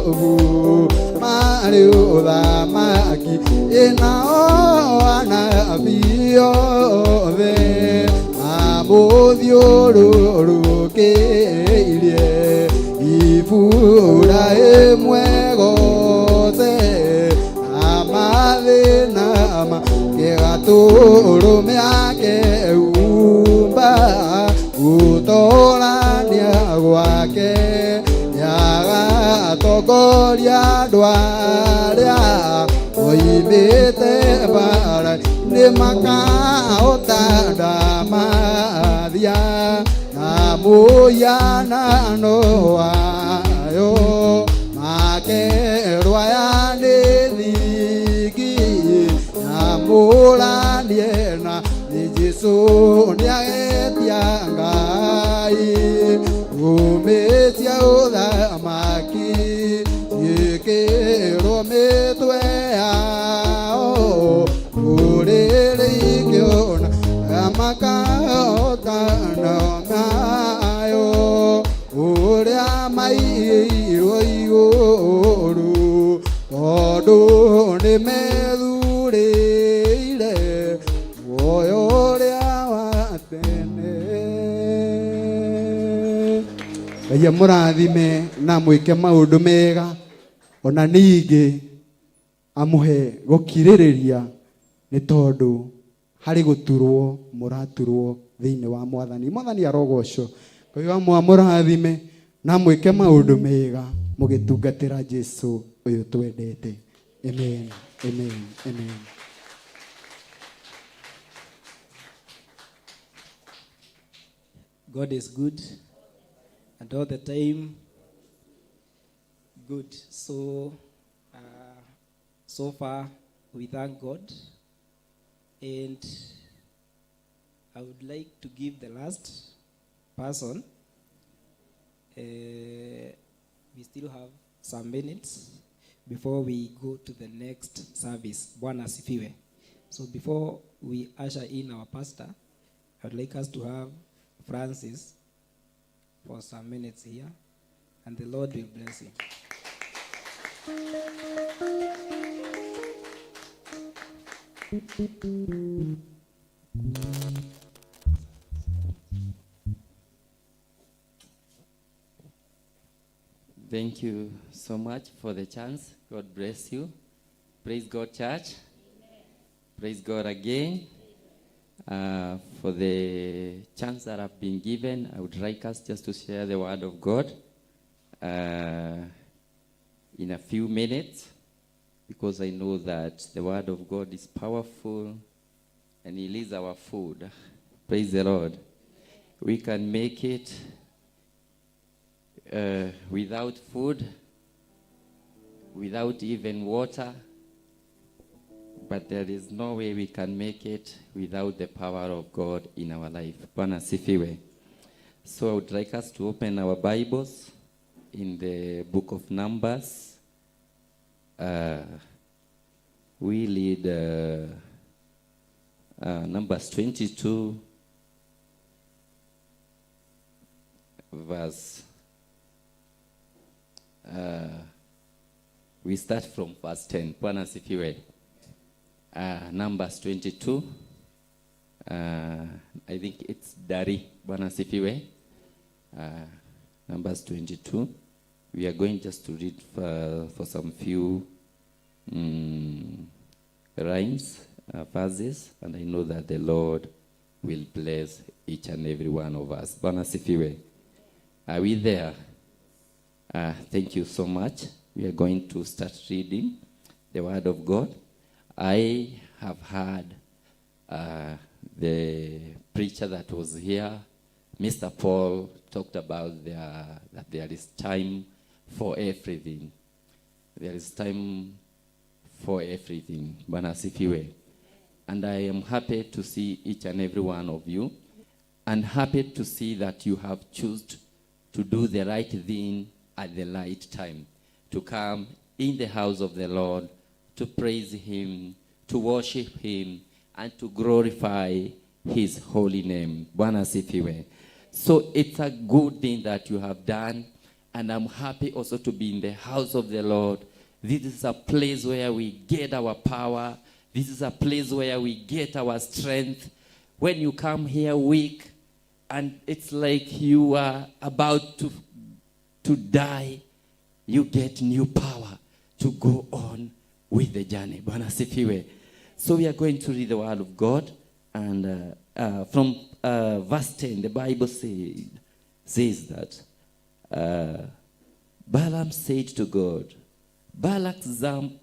Jusufu marĩ ũthamaki ĩnao anabii othe mamũthiũrũrũkĩirie Iburahĩmu egothe na mathĩna makĩgatũrũme akeumba gũtũrania gwake nĩagatongoria andũ arĩa moimĩte mbara nĩ makahota ndamathia na mũhianano wayo makerwo aya nĩ thingi na mũranie na nĩ Jesũ nĩagetia Ngai umĩtie ũthamaki ciĩkĩrwo mĩtwe yao rũrĩrĩ ikĩona makahotana nayo ũrĩa maigĩirwo igũrũ tondũ nĩ methurĩire muoyo ũrĩa wa tene. Ngai amũrathime na mwĩke maũndũ mega ona ningĩ amũhe gũkirĩrĩria nĩ tondũ harĩ gũturwo mũraturwo thĩinĩ wa Mwathani. Mwathani arogocwo. Ngai wa amũrathime na mwĩke maũndũ mega mũgĩtungatĩra Jesu ũyũ twendete. Amen, amen, amen. God is good and all the time good. So, so far we thank God, and I would like to give the last person. We still have some minutes before we go to the next service. Bwana asifiwe. So before we usher in our pastor, I would like us to have Francis for some minutes here, and the Lord will bless him. Thank you so much for the chance. God bless you. Praise God, church. Praise God again. For the chance that I've been given, I would like us just to share the word of God in a few minutes, because I know that the word of God is powerful and it is our food. Praise the Lord. We can make it without food, without even water, but there is no way we can make it without the power of God in our life. Bwana asifiwe. So I would like us to open our Bibles in the book of Numbers. We read Numbers 22, verse. We start from verse 10. Bwana asifiwe. Numbers 22. I think it's Dari. Bwana asifiwe. Numbers 22. We are going just to read for some few rhymes, verses, and I know that the Lord will bless each and every one of us. Bwana asifiwe. Are we there? Thank you so much. We are going to start reading the Word of God. I have heard the preacher that was here, Mr. Paul, talked about that there is time for everything. There is time for everything. Bwana asifiwe. And I am happy to see each and every one of you, and happy to see that you have chosen to do the right thing at the right time, to come in the house of the Lord, to praise Him, to worship Him, and to glorify His holy name. Bwana asifiwe. So it's a good thing that you have done, And I'm happy also to be in the house of the Lord. This is a place where we get our power. This is a place where we get our strength. When you come here weak, and it's like you are about to die, you get new power to go on with the journey. Bwana asifiwe. So we are going to read the word of God, and from verse 10, the Bible says that Balaam said to God, Balak, son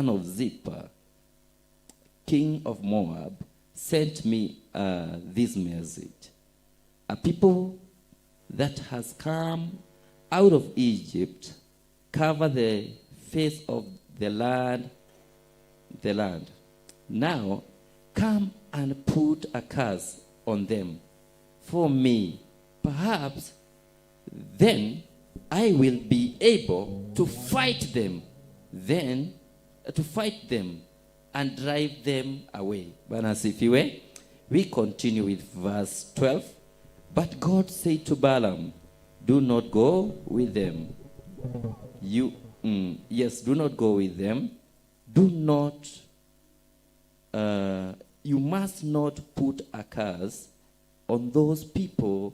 of Zippor, king of Moab, sent me this message. A people that has come out of Egypt cover the face of the land. Now come and put a curse on them for me. Perhaps then I will be able to fight them, and drive them away. Bwana asifiwe. We continue with verse 12. But God said to Balaam, do not go with them. Do not go with them. Do not, you must not put a curse on those people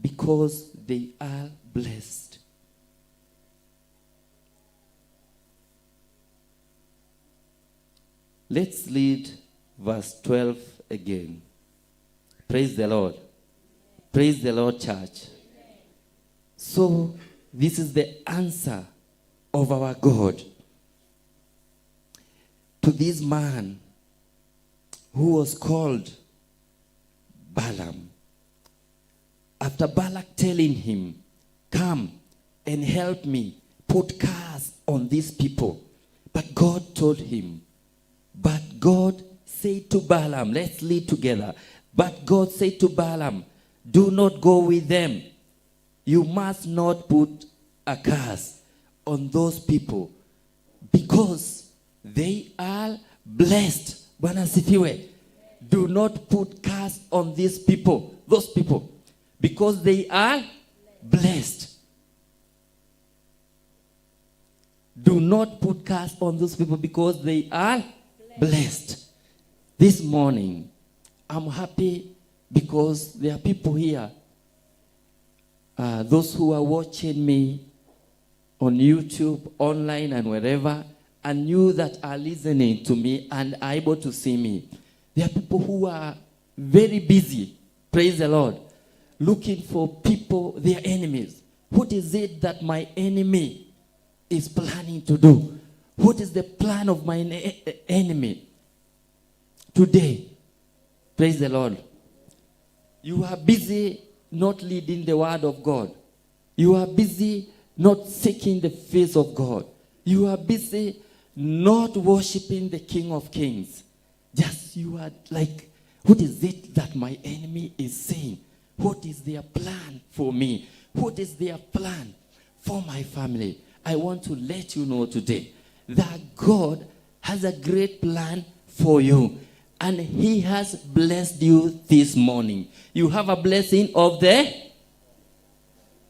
because they are blessed. Let's read verse 12 again. Praise the Lord. Praise the Lord, church. So, this is the answer of our God to this man who was called Balaam. After Balak telling him, come and help me put curse on these people. But God told him, but God said to Balaam, let's lead together. But God said to Balaam, do not go with them. You must not put a curse on those people because they are blessed. Bwana asifiwe. Do not put curse on these people, those people, because they are blessed. Do not put curse on those people because they are blessed. This morning, I'm happy because there are people here, those who are watching me on YouTube, online, and wherever, and you that are listening to me and are able to see me. There are people who are very busy, praise the Lord, looking for people, their enemies. What is it that my enemy is planning to do? What is the plan of my enemy today? Praise the Lord. You are busy not leading the word of God. You are busy not seeking the face of God. You are busy not worshiping the King of Kings. Just you are like, what is it that my enemy is saying? What is their plan for me? What is their plan for my family? I want to let you know today that God has a great plan for you. And he has blessed you this morning. You have a blessing of the...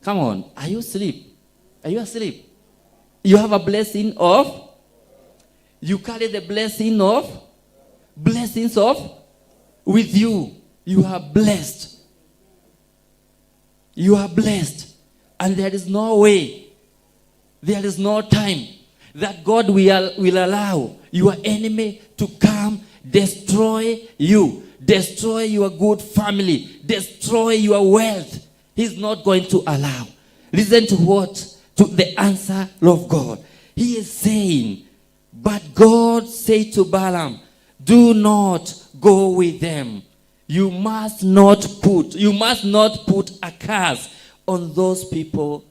Come on, are you asleep? Are you asleep? You have a blessing of... You carry the blessing of... Blessings of... With you. You are blessed. You are blessed. And there is no way, there is no time that God will allow your enemy to come destroy you, destroy your good family, destroy your wealth. He's not going to allow. Listen to what? To the answer of God. He is saying, but God said to Balaam, do not go with them. You must not put a curse on those people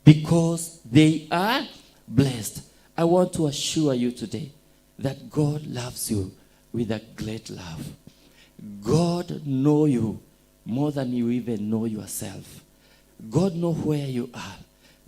because they are blessed. I want to assure you today that God loves you with a great love. God knows you more than you even know yourself. God knows where you are.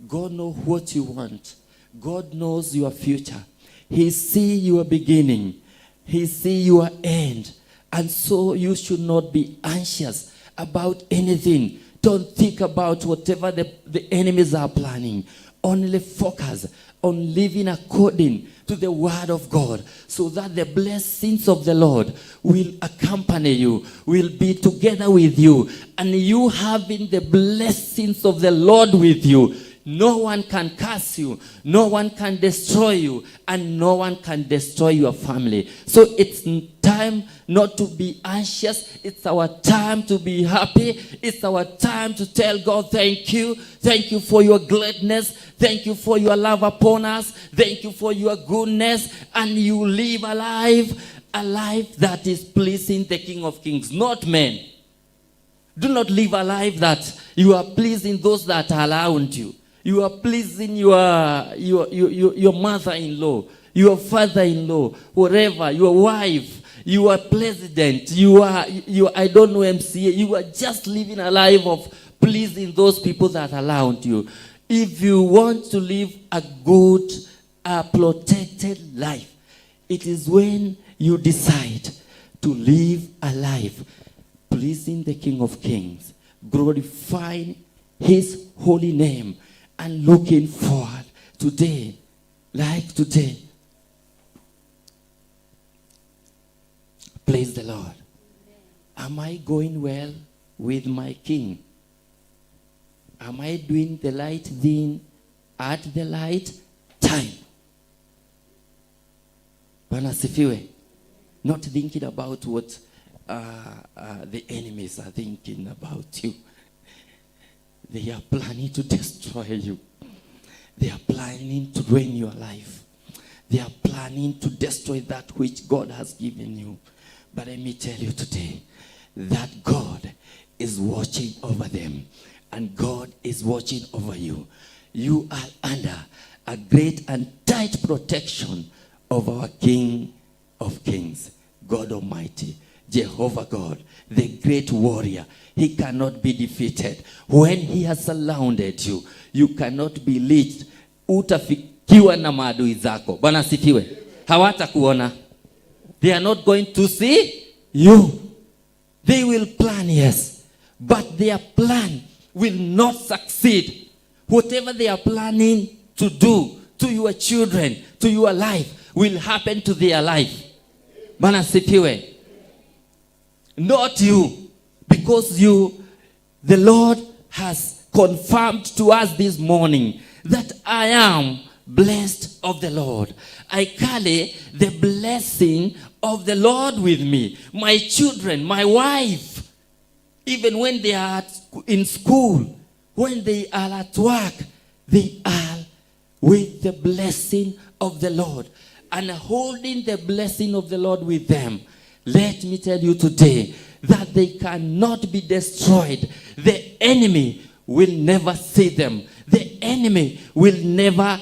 God knows what you want. God knows your future. He sees your beginning. He sees your end. And so you should not be anxious about anything. Don't think about whatever the enemies are planning. Only focus on living according to the word of God, so that the blessings of the Lord will accompany you, will be together with you, and you having the blessings of the Lord with you, no one can curse you, no one can destroy you, and no one can destroy your family. So it's time not to be anxious. It's our time to be happy. It's our time to tell God, thank you. Thank you for your gladness. Thank you for your love upon us. Thank you for your goodness. And you live a life that is pleasing the King of Kings, not men. Do not live a life that you are pleasing those that are around you. You are pleasing your mother-in-law, your father-in-law, whatever, your wife, you are president, you are, you, I don't know, MCA. You are just living a life of pleasing those people that are around you. If you want to live a good, a protected life, it is when you decide to live a life pleasing the King of Kings, glorifying his holy name, and looking forward today, like today. Praise the Lord. Am I going well with my King? Am I doing the right thing at the right time? Bwana asifiwe. Not thinking about what the enemies are thinking about you. They are planning to destroy you. They are planning to ruin your life. They are planning to destroy that which God has given you. But let me tell you today that God is watching over them, and God is watching over you. You are under a great and tight protection of our King of Kings, God Almighty, Jehovah God, the great warrior. He cannot be defeated. When he has surrounded you, you cannot be reached. Utafikiwa na maadui zako. Bwana asifiwe. Hawatakuona. They are not going to see you. They will plan, yes, but their plan will not succeed. Whatever they are planning to do to your children, to your life, will happen to their life. Bwana asifiwe. Not you, because you, the Lord has confirmed to us this morning that I am blessed of the Lord. I carry the blessing of the Lord with me. My children, my wife, even when they are in school, when they are at work, they are with the blessing of the Lord. And holding the blessing of the Lord with them, let me tell you today that they cannot be destroyed. The enemy will never see them. The enemy will never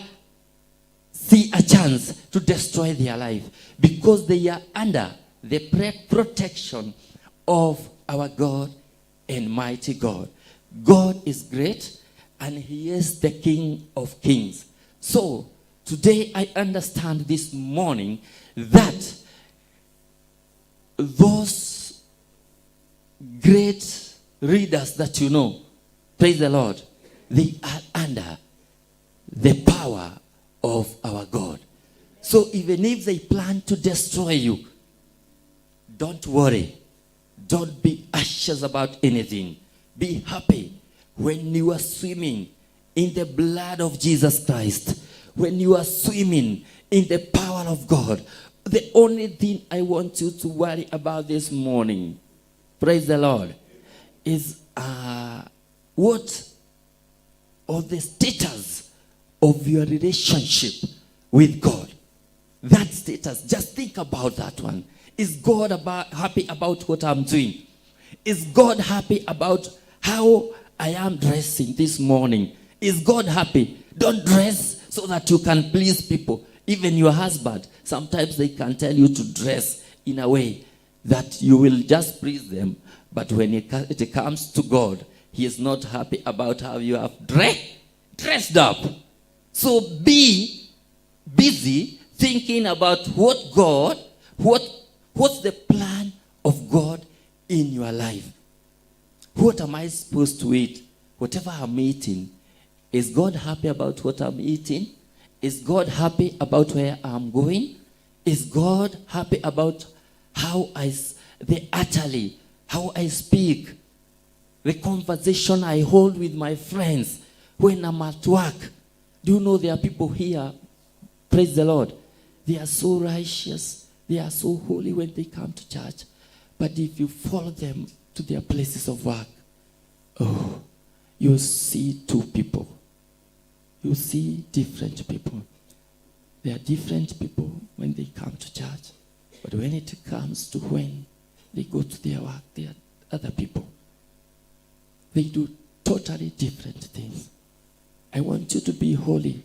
see a chance to destroy their life, because they are under the protection of our God and mighty God. God is great, and he is the King of Kings. So today I understand this morning that those great leaders that you know, praise the Lord, they are under the power of our God. So even if they plan to destroy you, don't worry. Don't be anxious about anything. Be happy when you are swimming in the blood of Jesus Christ. When you are swimming in the power of God. The only thing I want you to worry about this morning, praise the Lord, is what or the status of your relationship with God. That status, just think about that one. Is God happy about what I'm doing? Is God happy about how I am dressing this morning? Is God happy? Don't dress so that you can please people. Even your husband, sometimes they can tell you to dress in a way that you will just please them. But when it comes to God, he is not happy about how you have dressed up. So be busy thinking about what's the plan of God in your life. What am I supposed to eat? Whatever I'm eating, is God happy about what I'm eating? Is God happy about where I'm going? Is God happy about how I, the utterly, how I speak, the conversation I hold with my friends when I'm at work? Do you know there are people here, praise the Lord, they are so righteous, they are so holy when they come to church. But if you follow them to their places of work, oh, you see two people. You see different people. They are different people when they come to church. But when it comes to when they go to their work, they are other people. They do totally different things. I want you to be holy.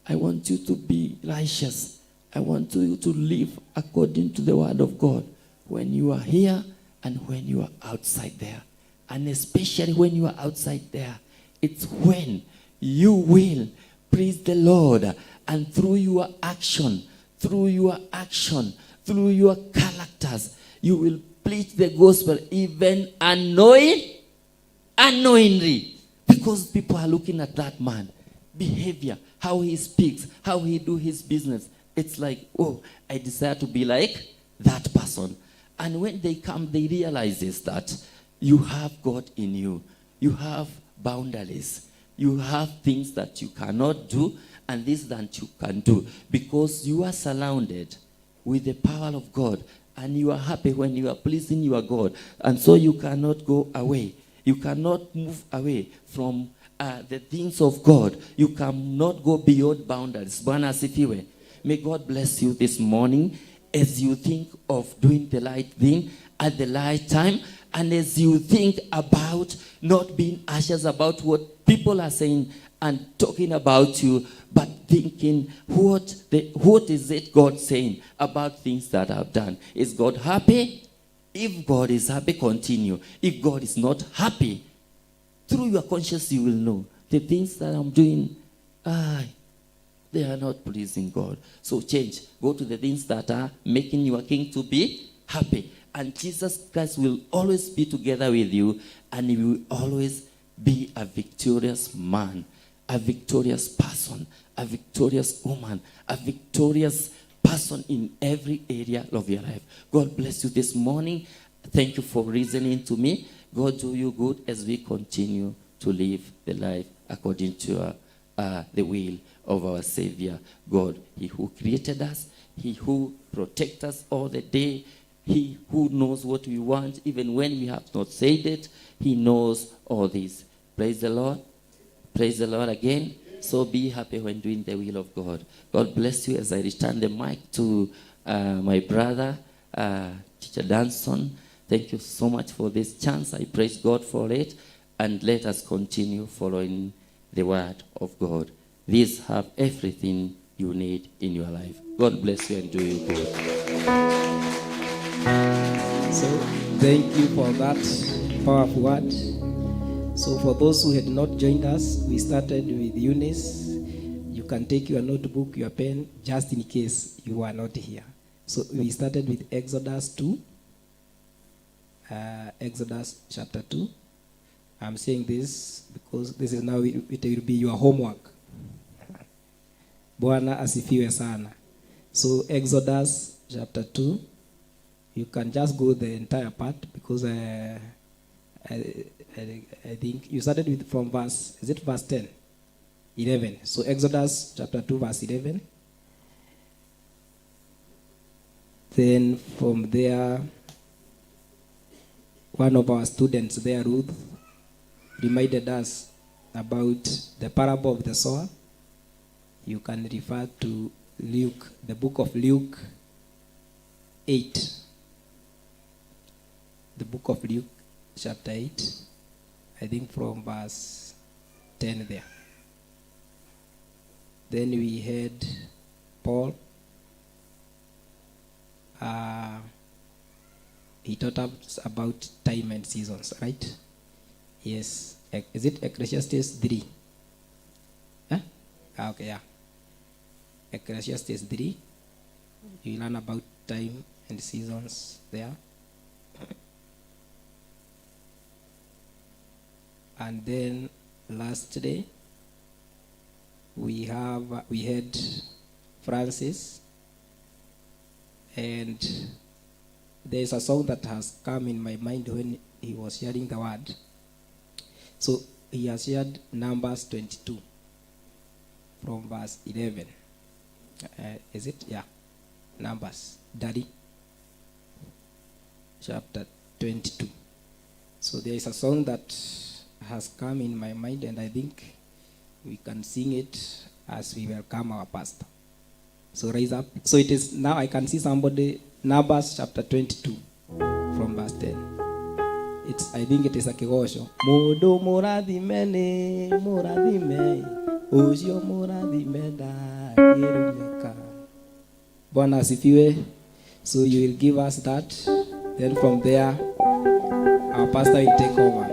I want you to be righteous. I want you to live according to the word of God when you are here and when you are outside there. And especially when you are outside there, it's when you will praise the Lord, and through your action, through your action, through your characters, you will preach the gospel even unknowingly. Because people are looking at that man, behavior, how he speaks, how he do his business. It's like, oh, I desire to be like that person. And when they come, they realize this, that you have God in you. You have boundaries. You have things that you cannot do and things that you can do, because you are surrounded with the power of God, and you are happy when you are pleasing your God. And so you cannot go away. You cannot move away from the things of God. You cannot go beyond boundaries. Bwana asifiwe. May God bless you this morning as you think of doing the right thing at the right time, and as you think about not being anxious about what people are saying and talking about you, but thinking, what is it God saying about things that I've done? Is God happy? If God is happy, continue. If God is not happy, through your conscience you will know the things that I'm doing, they are not pleasing God. So change. Go to the things that are making your king to be happy. And Jesus Christ will always be together with you, and he will always be a victorious man, a victorious person, a victorious woman, a victorious person in every area of your life. God bless you this morning. Thank you for listening to me. God do you good as we continue to live the life according to the will of our Savior, God. He who created us, He who protects us all the day, He who knows what we want, even when we have not said it, He knows all this. Praise the Lord. Praise the Lord again. So be happy when doing the will of God. God bless you as I return the mic to my brother, Teacher Danson. Thank you so much for this chance. I praise God for it. And let us continue following the word of God. These have everything you need in your life. God bless you and do you good. So thank you for that powerful word. So for those who had not joined us, we started with Eunice. You can take your notebook, your pen, just in case you are not here. So we started with Exodus 2. Exodus chapter 2. I'm saying this because this is now, it will be your homework. Bwana asifiwe sana. So Exodus chapter 2. You can just go the entire part because I think you started with from verse, is it verse 10? 11. So Exodus chapter 2 verse 11. Then from there, one of our students there, Ruth, reminded us about the parable of the sower. You can refer to Luke, the book of Luke 8. The book of Luke, chapter 8, I think from verse 10 there. Then we had Paul. He taught us about time and seasons, right? Yes. Is it Ecclesiastes 3? Huh? Okay, yeah. Ecclesiastes 3. You learn about time and and seasons there. And then lastly, we had Francis, and there is a song that has come in my mind when he was sharing the word. So he has shared Numbers 22 from verse 11. Is it? Yeah. Numbers. Daddy. Chapter 22. So there is a song that has come in my mind, and I think we can sing it as we welcome our pastor. So raise up. So it is now I can see somebody, Numbers chapter 22 from verse 10. It's, I think it is a kigosho. Mundu murathime ni murathime, ucio murathime ndangĩrumĩka. Bwana asifiwe. So you will give us that. Then from there, our pastor will take over.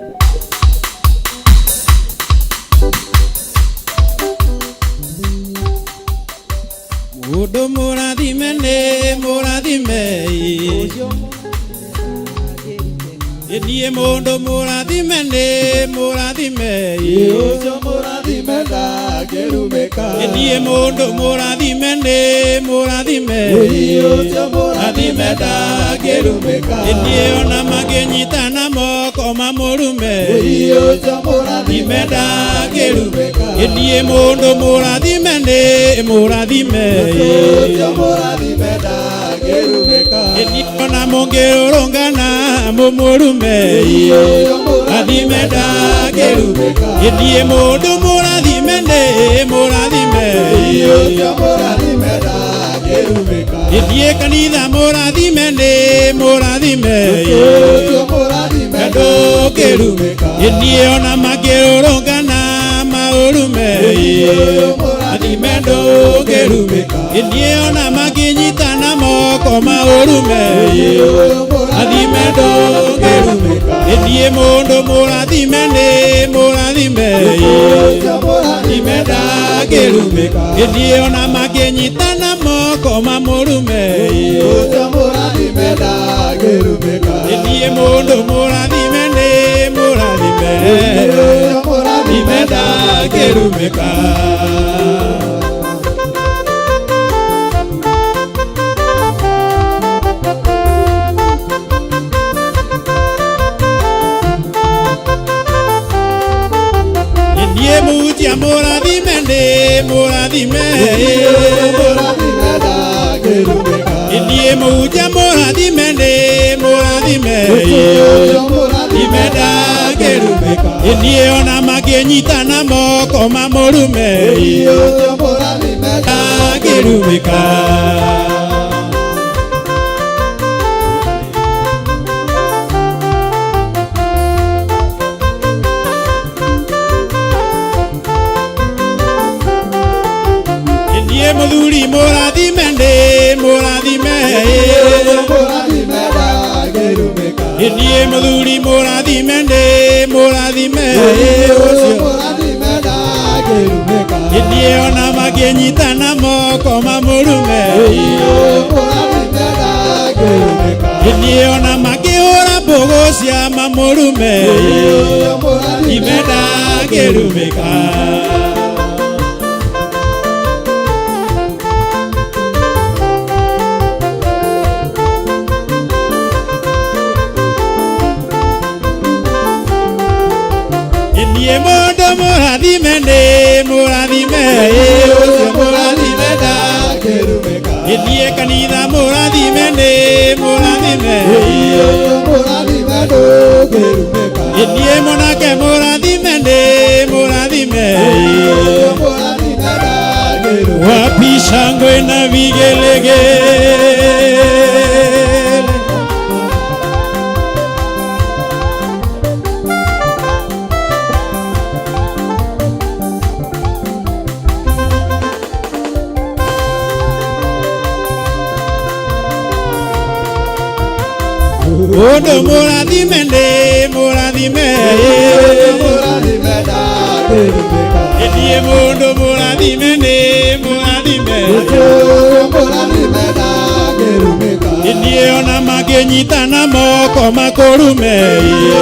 Mundu murathime ni murathime. Ucio Niĩ mundu murathime ni murathime. Ũcio mũrathime ndangĩrumĩka. Niĩ mundu murathime ni murathime. Ũcio mũrathime ndangĩrumĩka. Niĩ ona mangĩnyitana moko mamũrume. Ũcio mũrathime ndangĩrumĩka. Niĩ mundu murathime ni murathime. Ũcio mũrathime ndangĩrumĩka. Niĩ ona mũngĩrũrũngana mũmũrume. Ũcio Rathime ndangĩrumĩka. Niĩ mundu murathime ni murathime. Ũcio mũrathime ndangĩrumĩka. Niĩ kanitha mũrathime ni mũrathime. Ũcio mũrathime Ndũngĩrumĩka. Niĩ ona mangĩrũrũngana maũrume. Rathime ndũngĩrumĩka. Niĩ ona mangĩnyitana moko maũrume. Rathime ndũngĩrumĩka. Niĩ mũndũ mũrathime ni mũrathime. Ũcio Rathime ndangĩrumĩka. Niĩ ona mangĩnyitana moko mamũrume. Ũcio mũrathime ndangĩrumĩka. Niĩ mũndũ mũrathime ni mũrathime. Ũcio mũrathime Rathime ndangĩrumĩka. Niĩ mũhunjia mũrathime ni mũrathime. Mũrathime ndangĩrumĩka. Niĩ mũhunjia mũrathime ni mũrathime. Ũcio mũrathime ndangĩrumĩka. Niĩ ona mangĩnyitana moko mamũrume. Ũcio mũrathime Ndangĩrumĩka. Niĩ mũthuri mũrathime ni mũrathime. Mũrathime ndangĩrumĩka. Niĩ mũthuri mũrathime ni mũrathime. Ũcio mũrathime ndangĩrumĩka. Niĩ ona mangĩnyitana moko mamũrume. Mũrathime ndangĩrumĩka. Niĩ ona makĩhũra mbũgũ cia mamũrume. Ũcio mũrathime Ime ndangĩrumĩka. Niĩ mũndũ mũrathime ni mũrathime. Ũcio mũrathime ndangĩrumĩka. Niĩ kanitha mũrathime ni mũrathime. Ũcio mũrathime ndũngĩrumĩka. Niĩ mwanake mũrathime ni mũrathime. Ũcio mũrathime ndangĩrumĩka. Wapi shangwe na vigelegele? Mundu mũrathime ni mũrathime. Mũrathime ndangĩrumĩka. Niĩ mũndũ mũrathime ni mũrathime. Ũcio mũrathime ndangĩrumĩka. Niĩ ona mangĩnyitana moko makũrume.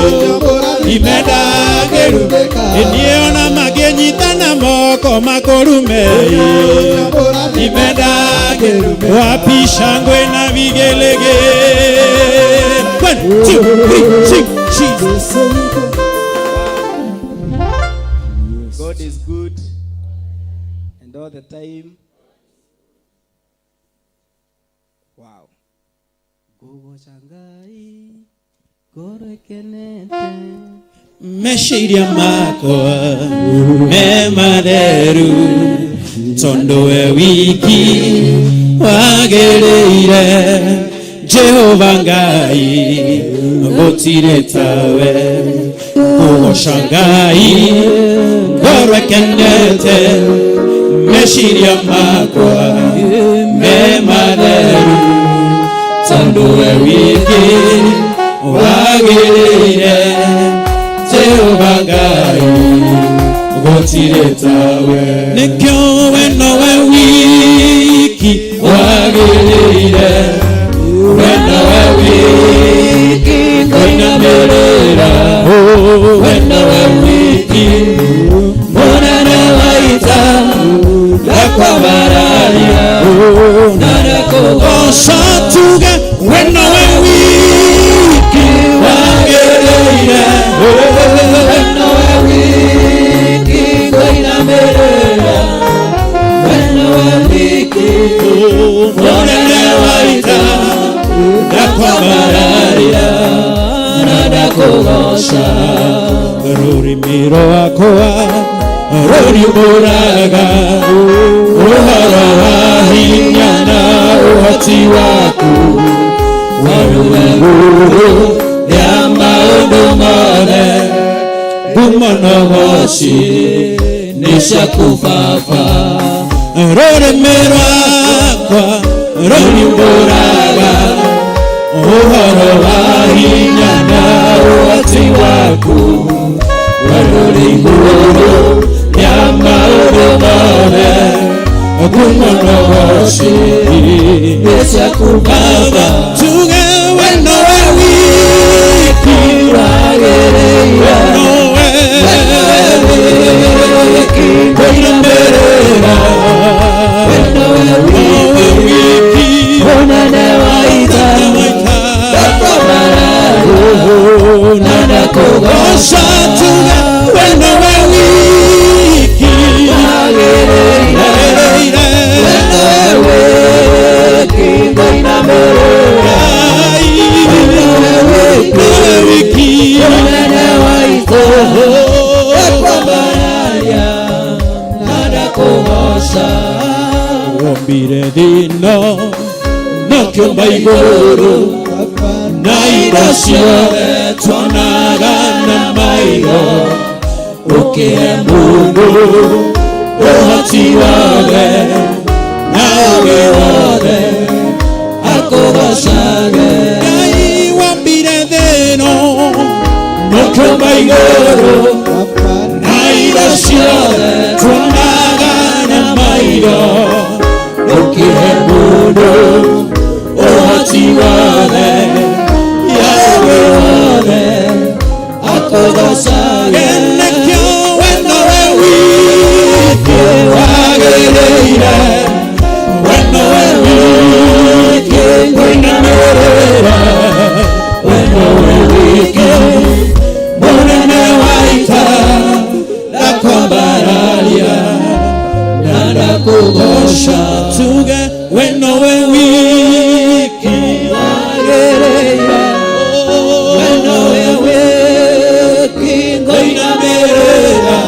Ũcio mũrathime Imendagĩrumĩka niĩ ona makĩnyitana moko makũrume imendagĩrumĩka wapi shangwe na vigelegele. 1 2 3 sing Jesus. God is good and all the time. Wow. Ngũgoca Ngai ngoro ĩkenete. Meciria makwa me matheru tondũ we wiki wagĩrĩire Jehova Ngai gũtirĩ tawe ngũgoca Ngai ngoro ĩkenete meciria makwa me matheru tondũ we wiki wagĩrĩire Jehova Ngai gũtirĩ tawe nĩkĩo we nowe wiki wagĩrĩire we nowe wiki ngũinamĩrĩra we nowe wiki mũnene wa ita ndakwambararia na ndakũgoca tuge we nowe wiki wagĩrĩire we nowe wiki ngũinamĩrĩra we nowe wiki mũnene wa ita ndakwambararia na ndakũgoca rũrĩmĩ rwakwa rũriũmbũraga ũhoro wa hinya na ũhoti waku weruwe igũrũ rĩa maũndũ mothe ngumo na ũgoci nĩ ciaku Baba rũrĩmĩ rwakwa rũriũmbũraga ũhoro wa hinya na ũhoti waku werũrĩ igũrũ rĩa maũndũ mothe ngumo na ũgoci nĩ ciaku Baba tuge we nowe wiki wagĩrĩire nowe wiki ngũinamĩrĩra we nowe wiki mũnene wa ita ndakwambararia na ndakũgoca tuge we nowe wiki wagĩrĩire we nowe wiki ngũinamĩrĩra we nowe wiki mũnene wa ita ndakwambararia na ndakũgoca wombire thĩno na kĩũmba igũrũ na indo ciothe tuonaga na maitho ũkĩhe mũndũ ũhoti wothe na ũũgĩ wothe akũgocage Ngai wombire thĩno na kĩũmba igũrũ na indo ciothe tuonaga na maitho ũkĩhe mũndũ ũhoti wothe yawe wothe akũgocage nĩkĩo we nowe wiki wagĩrĩire we nowe wiki ngũinamĩrĩra we nowe wiki mũnene wa ita ndakwambararia na ndakũgoca tuge we nowe wiki wagĩrĩire we nowe wiki ngũinamĩrĩra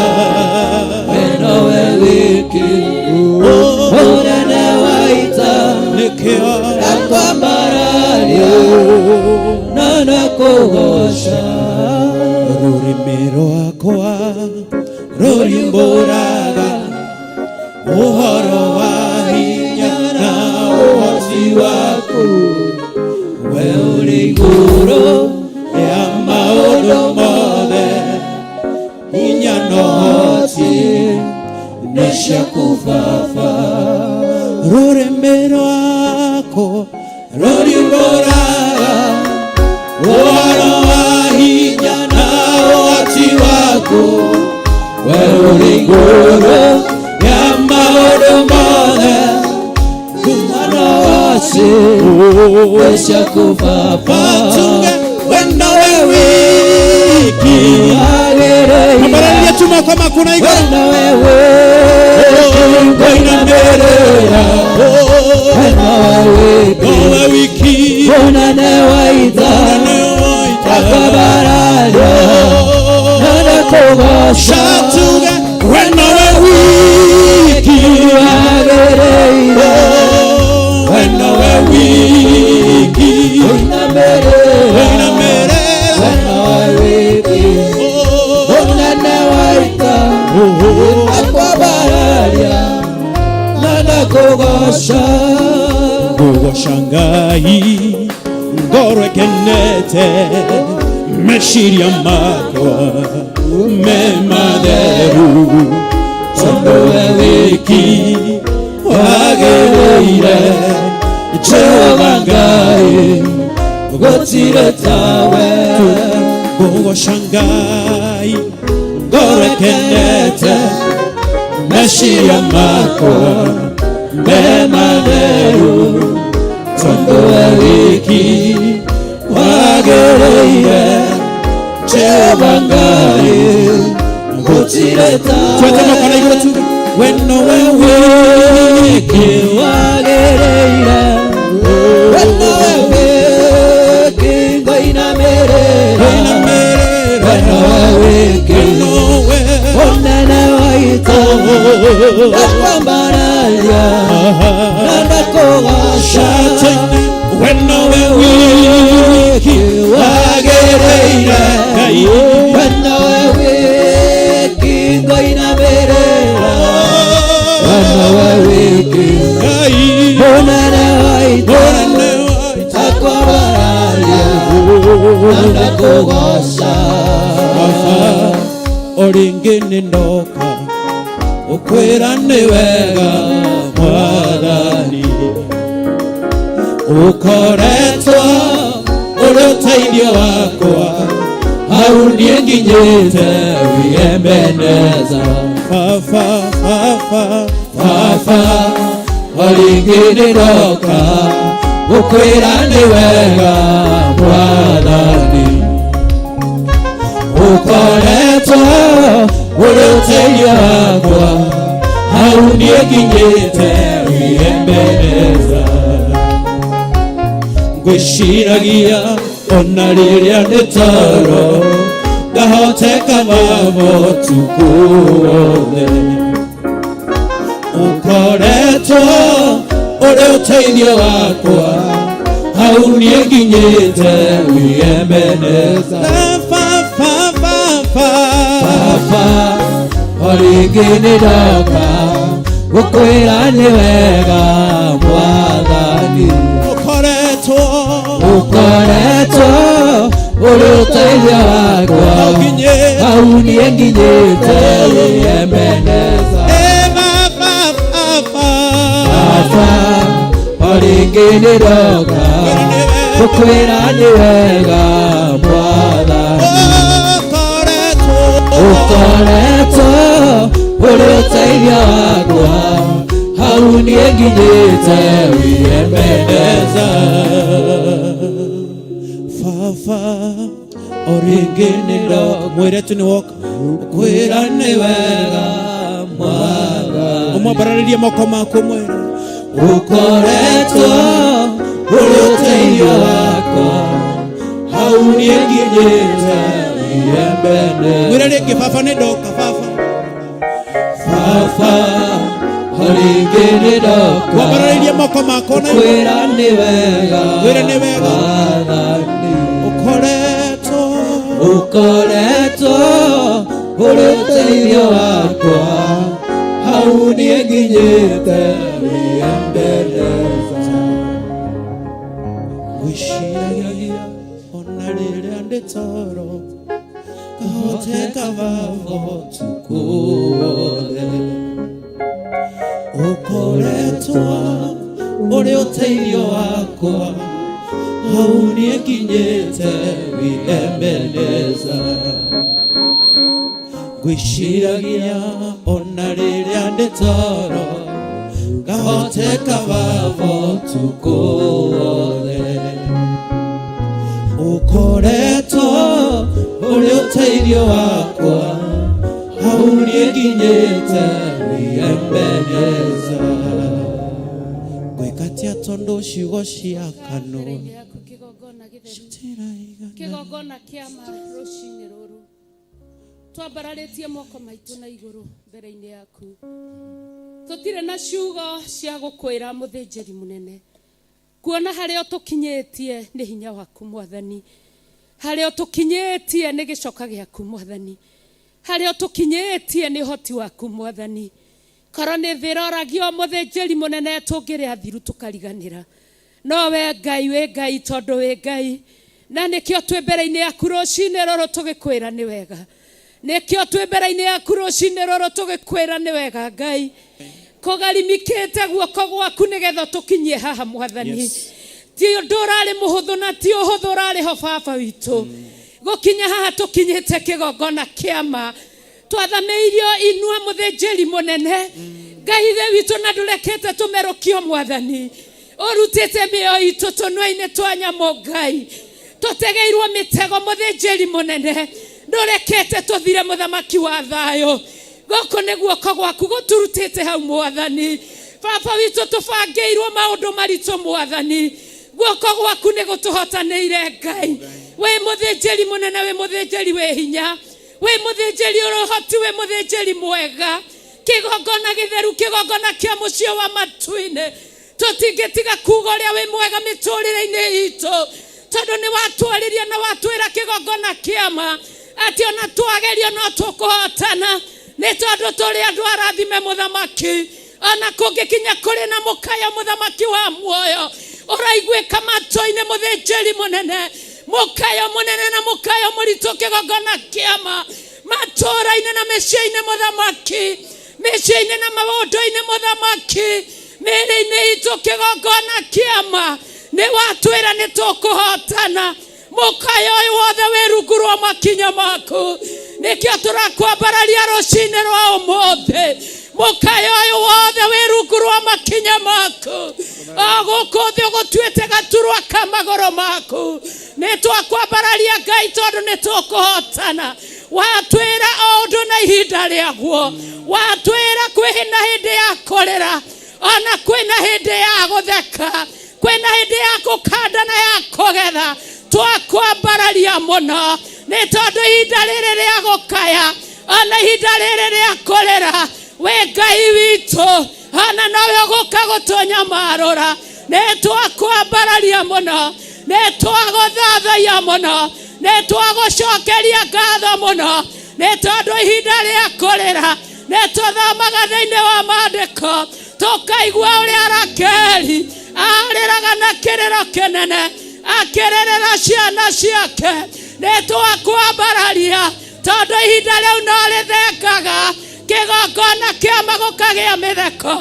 we nowe wiki mũnene wa ita nĩkĩo ndakwambararia na ndakũgoca rũrĩmĩ rwakwa rũriũmbũraga ũhoro wa hinya na ũhoti waku we ũrĩ igũrũ rĩa maũndũ mothe hinya na ũhoti nĩ ciaku Baba rũrĩmĩ rwakwa rũriũmbũraga ũhoro wa hinya na ũhoti Igũrũ rĩa maũndũ mothe kumana waci ciaku Baba. Tunge wendo we wiki. Wagĩrĩire. Ambarariria tu moko maku na igũrũ. Wendo we wiki ngũinamĩrĩra. Wendo we wiki. Nowe wiki. Mũnene wa ita. Mũnene wa ita. Akwambararia na ndakũgooca. Shatuge wendo we wiki. Wagĩrĩire. Wendo we wiki. Ũinamĩrĩra. Ũinamĩrĩra. Wendo we wiki. Mũnene wa ita. Akwambararia na ndakũgooca. Ngũgoca Ngai ngoro ĩkenete meciria makwa me matheru tondũ we wiki wagĩrĩire Jehova Ngai Gũtirĩ tawe. Ngũgoca Ngai ngoro ĩkenete meciria makwa me matheru tondũ we wiki wagĩrĩire Jehova Ngai Gũtirĩ tawe. Twete moko na igũrũ tuge we nowe wiki. Wagĩrĩire. We nowe wiki ngũinamĩrĩra. Ũinamĩrĩra. We nowe wiki. We nowe. Mũnene wa ita. Akwambararia na ndakũgooca. We nowe wiki wagĩrĩire Ngai. We nowe wiki ngũinamĩrĩra. We nowe wiki. Ngai. Mũnene wa ita. Mũnene wa ita. Akwambararia na ndakũgooca. O rĩngĩ nĩ ndoka ũkwĩra nĩ wega Mwathani ũkoretwo ũrĩ ũteithio wakwa hau niĩ nginyĩte wĩembeneza. Baba, Baba, Baba, o rĩngĩ nĩ ndoka gũkwĩra nĩ wega Mwathani ũkoretwo ũrĩ ũteithio wakwa hau niĩ nginyĩte wĩembeneza. Ngwĩciragia ona rĩrĩa ndĩ toro ngahoteka mamo ũtukũ wothe ũkoretwo ũrĩ ũteithio wakwa hau niĩ nginyĩte wĩembeneza. Baba, Baba, Baba, o rĩngĩ nĩ ndoka gũkwĩra nĩ wega Mwathani ũkoretwo ũkoretwo ũrĩ ũteithio wakwa hau nginyĩte. Hau niĩ nginyĩte wĩembeneza. Eh, Baba, Baba. Baba, o rĩngĩ nĩ ndoka gũkwĩra nĩ wega Mwathani ũkoretwo ũkoretwo ũrĩ ũteithio wakwa hau niĩ nginyĩte wĩembeneza. Baba, o rĩngĩ nĩ ndoka mwĩre tu nĩ woka kwĩra nĩ wega Mwathani ũmwambararĩrie moko maku mwĩre ũkoretwo ũrĩ ũteithio wakwa hau niĩ nginyĩte wĩembeneza. Mwĩre rĩngĩ, Baba, nĩ ndoka, Baba. Baba, o rĩngĩ nĩ ndoka Wambararĩrie moko maku na igũrũ. kwĩra nĩ wega Kwĩra nĩ wega. Mwathani ũkoretwo ũkoretwo ũrĩ ũteithio wakwa hau niĩ nginyĩte wĩembeneza. Ngwĩciragia ona rĩrĩa ndĩ toro ngahoteka baba ũtukũ wothe ũkoretwo ũrĩ ũteithio wakwa hau niĩ nginyĩte wĩembeneza. Ngwĩciragia ona rĩrĩa ndĩ toro, ngahoteka baba ũtukũ wothe. Ũkoretwo ũrĩ ũteithio wakwa, hau niĩ nginyĩte nĩ Ebeneza. Ngwĩka atĩa tondũ ciugo cia kanua Mbere-inĩ yaku kĩgongona gĩtheru, citiraigana. Kĩgongona kĩa ma rũcinĩ rũrũ twambararĩtie moko maitũ na igũrũ mbere-inĩ yaku. Tũtirĩ na ciugo cia gũkwĩra, mũthĩnjĩri mũnene, kuona harĩa ũtũkinyĩtie nĩ hinya waku Mwathani, harĩa ũtũkinyĩtie nĩ gĩcoka gĩaku Mwathani, harĩa ũtũkinyĩtie nĩ ũhoti waku Mwathani. Korwo nĩ thĩ ĩroragio, mũthĩnjĩri mũnene, tũngĩrĩa thiru tũkariganĩra, no we Ngai wĩ Ngai, tondũ wĩ Ngai, na nĩkĩo twĩ mbere-inĩ yaku rũcinĩ rũrũ tũgĩkwĩra nĩ wega. Nĩkĩo twĩ mbere-inĩ yaku rũcinĩ rũrũ tũgĩkwĩra nĩ wega, Ngai, kũgarimikĩte guoko gwaku nĩgetha tũkinyie haha Mwathani. Ti ũndũ ũrarĩ mũhũthũ na ti ũhũthũ ũrarĩ ho, baba witũ, gũkinya haha tũkinyĩte kĩgongona kĩama twathamĩirio inua, mũthĩnjĩri mũnene, Ngai ithe witũ, na ndũrekete tũmerũkio Mwathani. Ũrutĩte mĩoyo itũ tũnua-inĩ twa nyamũ, Ngai, tũtegeirwo mĩtego, mũthĩnjĩri mũnene, ndũrekete tũthire, mũthamaki wa thayũ. Gũkũ nĩ guoko gwaku gũturutĩte hau Mwathani. Baba witũ, tũbangĩirwo maũndũ maritũ Mwathani, guoko gwaku nĩ gũtũhotanĩire. Ngai wĩ mũthĩnjĩri mũnene, wĩ mũthĩnjĩri wĩ hinya, wĩ mũthĩnjĩri ũrĩ ũhoti, wĩ mũthĩnjĩri mwega, kĩgongona gĩtheru, kĩgongona kĩa mũciĩ wa matu-inĩ. Tũtingĩtiga kuga ũrĩa wĩ mwega mĩtũrĩre-inĩ itũ, tondũ nĩ watwarĩria na watwĩra kĩgongona kĩama atĩ ona twagerio no tũkũhotana, nĩ tondũ tũrĩ andũ arathime, mũthamaki. Ona kũngĩkinya kũrĩ na mũkayo, mũthamaki wa muoyo, ũraiguĩka matũ-inĩ, mũthĩnjĩri mũnene, mũkayo mũnene na mũkayo mũritũ, kĩgongona kĩama matũũra-inĩ na mĩciĩ-inĩ, mũthamaki, mĩciĩ-inĩ na maũndũ-inĩ, mũthamaki, mĩĩrĩ-inĩ itũ, kĩgongona kĩama nĩ watwĩra nĩ tũkũhotana. Mũkayo ũyũ wothe wĩ rungu rwa makinya maku, nĩkĩo tũrakwambararia rũcinĩ rwa ũmũthĩ. Mũkayo ũyũ wothe wĩ rungu rwa makinya maku, o gũkũ thĩ ũgũtuĩte gaturwa ka magũrũ maku. Nĩ twakwambararia, Ngai, tondũ nĩ tũkũhotana. Watwĩra o ũndũ na ihinda rĩaguo. Watwĩra kwĩ na hĩndĩ ya kũrĩra, ona kwĩna hĩndĩ ya gũtheka, kwĩna hĩndĩ ya kũkanda na ya kũgetha. Twakwambararia mũno, nĩ tondũ ihinda rĩrĩ rĩa gũkaya, ona ihinda rĩrĩ rĩa kũrĩra, wĩ Ngai witũ, ona nowe ũgũka gũtũnyamarũra. Nĩ twakwambararia mũno, nĩ twagũthathaiya mũno, nĩ twagũcokeria ngatho mũno, nĩ tondũ ihinda rĩa kũrĩra, nĩ tũthomaga thĩinĩ wa maandĩko tũkaigua ũrĩa Rakeli arĩraga na kĩrĩro kĩnene akĩrĩrĩra ciana ciake. Nĩ twakwambararia tondũ ihinda rĩu no rĩthengaga, kĩgongona kĩama gũkagĩa mĩtheko.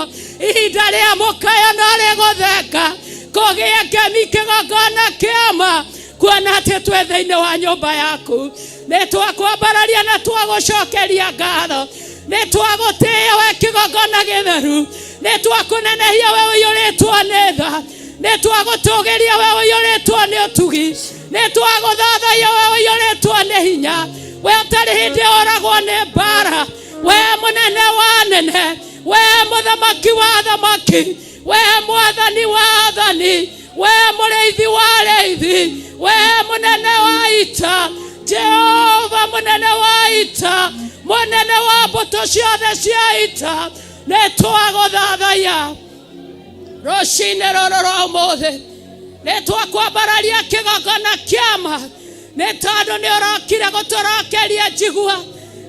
Ihinda rĩa mũkayo no rĩgũthenga, kũgĩe ngemi, kĩgongona kĩama, kuona atĩ twĩ thĩinĩ wa nyũmba yaku. Nĩ twakwambararia na twagũcokeria ngatho. Nĩ twagũtĩĩa we kĩgongona gĩtheru, nĩ twakũnenehia we ũiyũrĩtwo nĩ tha, nĩ twagũtũgĩria we ũiyũrĩtwo nĩ ũtugi, nĩ twagũthathaiya we ũiyũrĩtwo nĩ hinya, we ũtarĩ hĩndĩ ũragwo nĩ mbara, we mũnene wa nene, we mũthamaki wa thamaki, we mwathani wa athani, we mũrĩithi wa arĩithi, we mũnene wa ita, Jehova mũnene wa ita, mũnene wa mbũtũ ciothe cia ita. Nĩ twagũthathaiya rũcinĩ rũrũ rwa ũmũthĩ. Nĩ twakwambararia kĩgongona kĩama, nĩ tondũ nĩ ũrokire gũtũrokeria njigua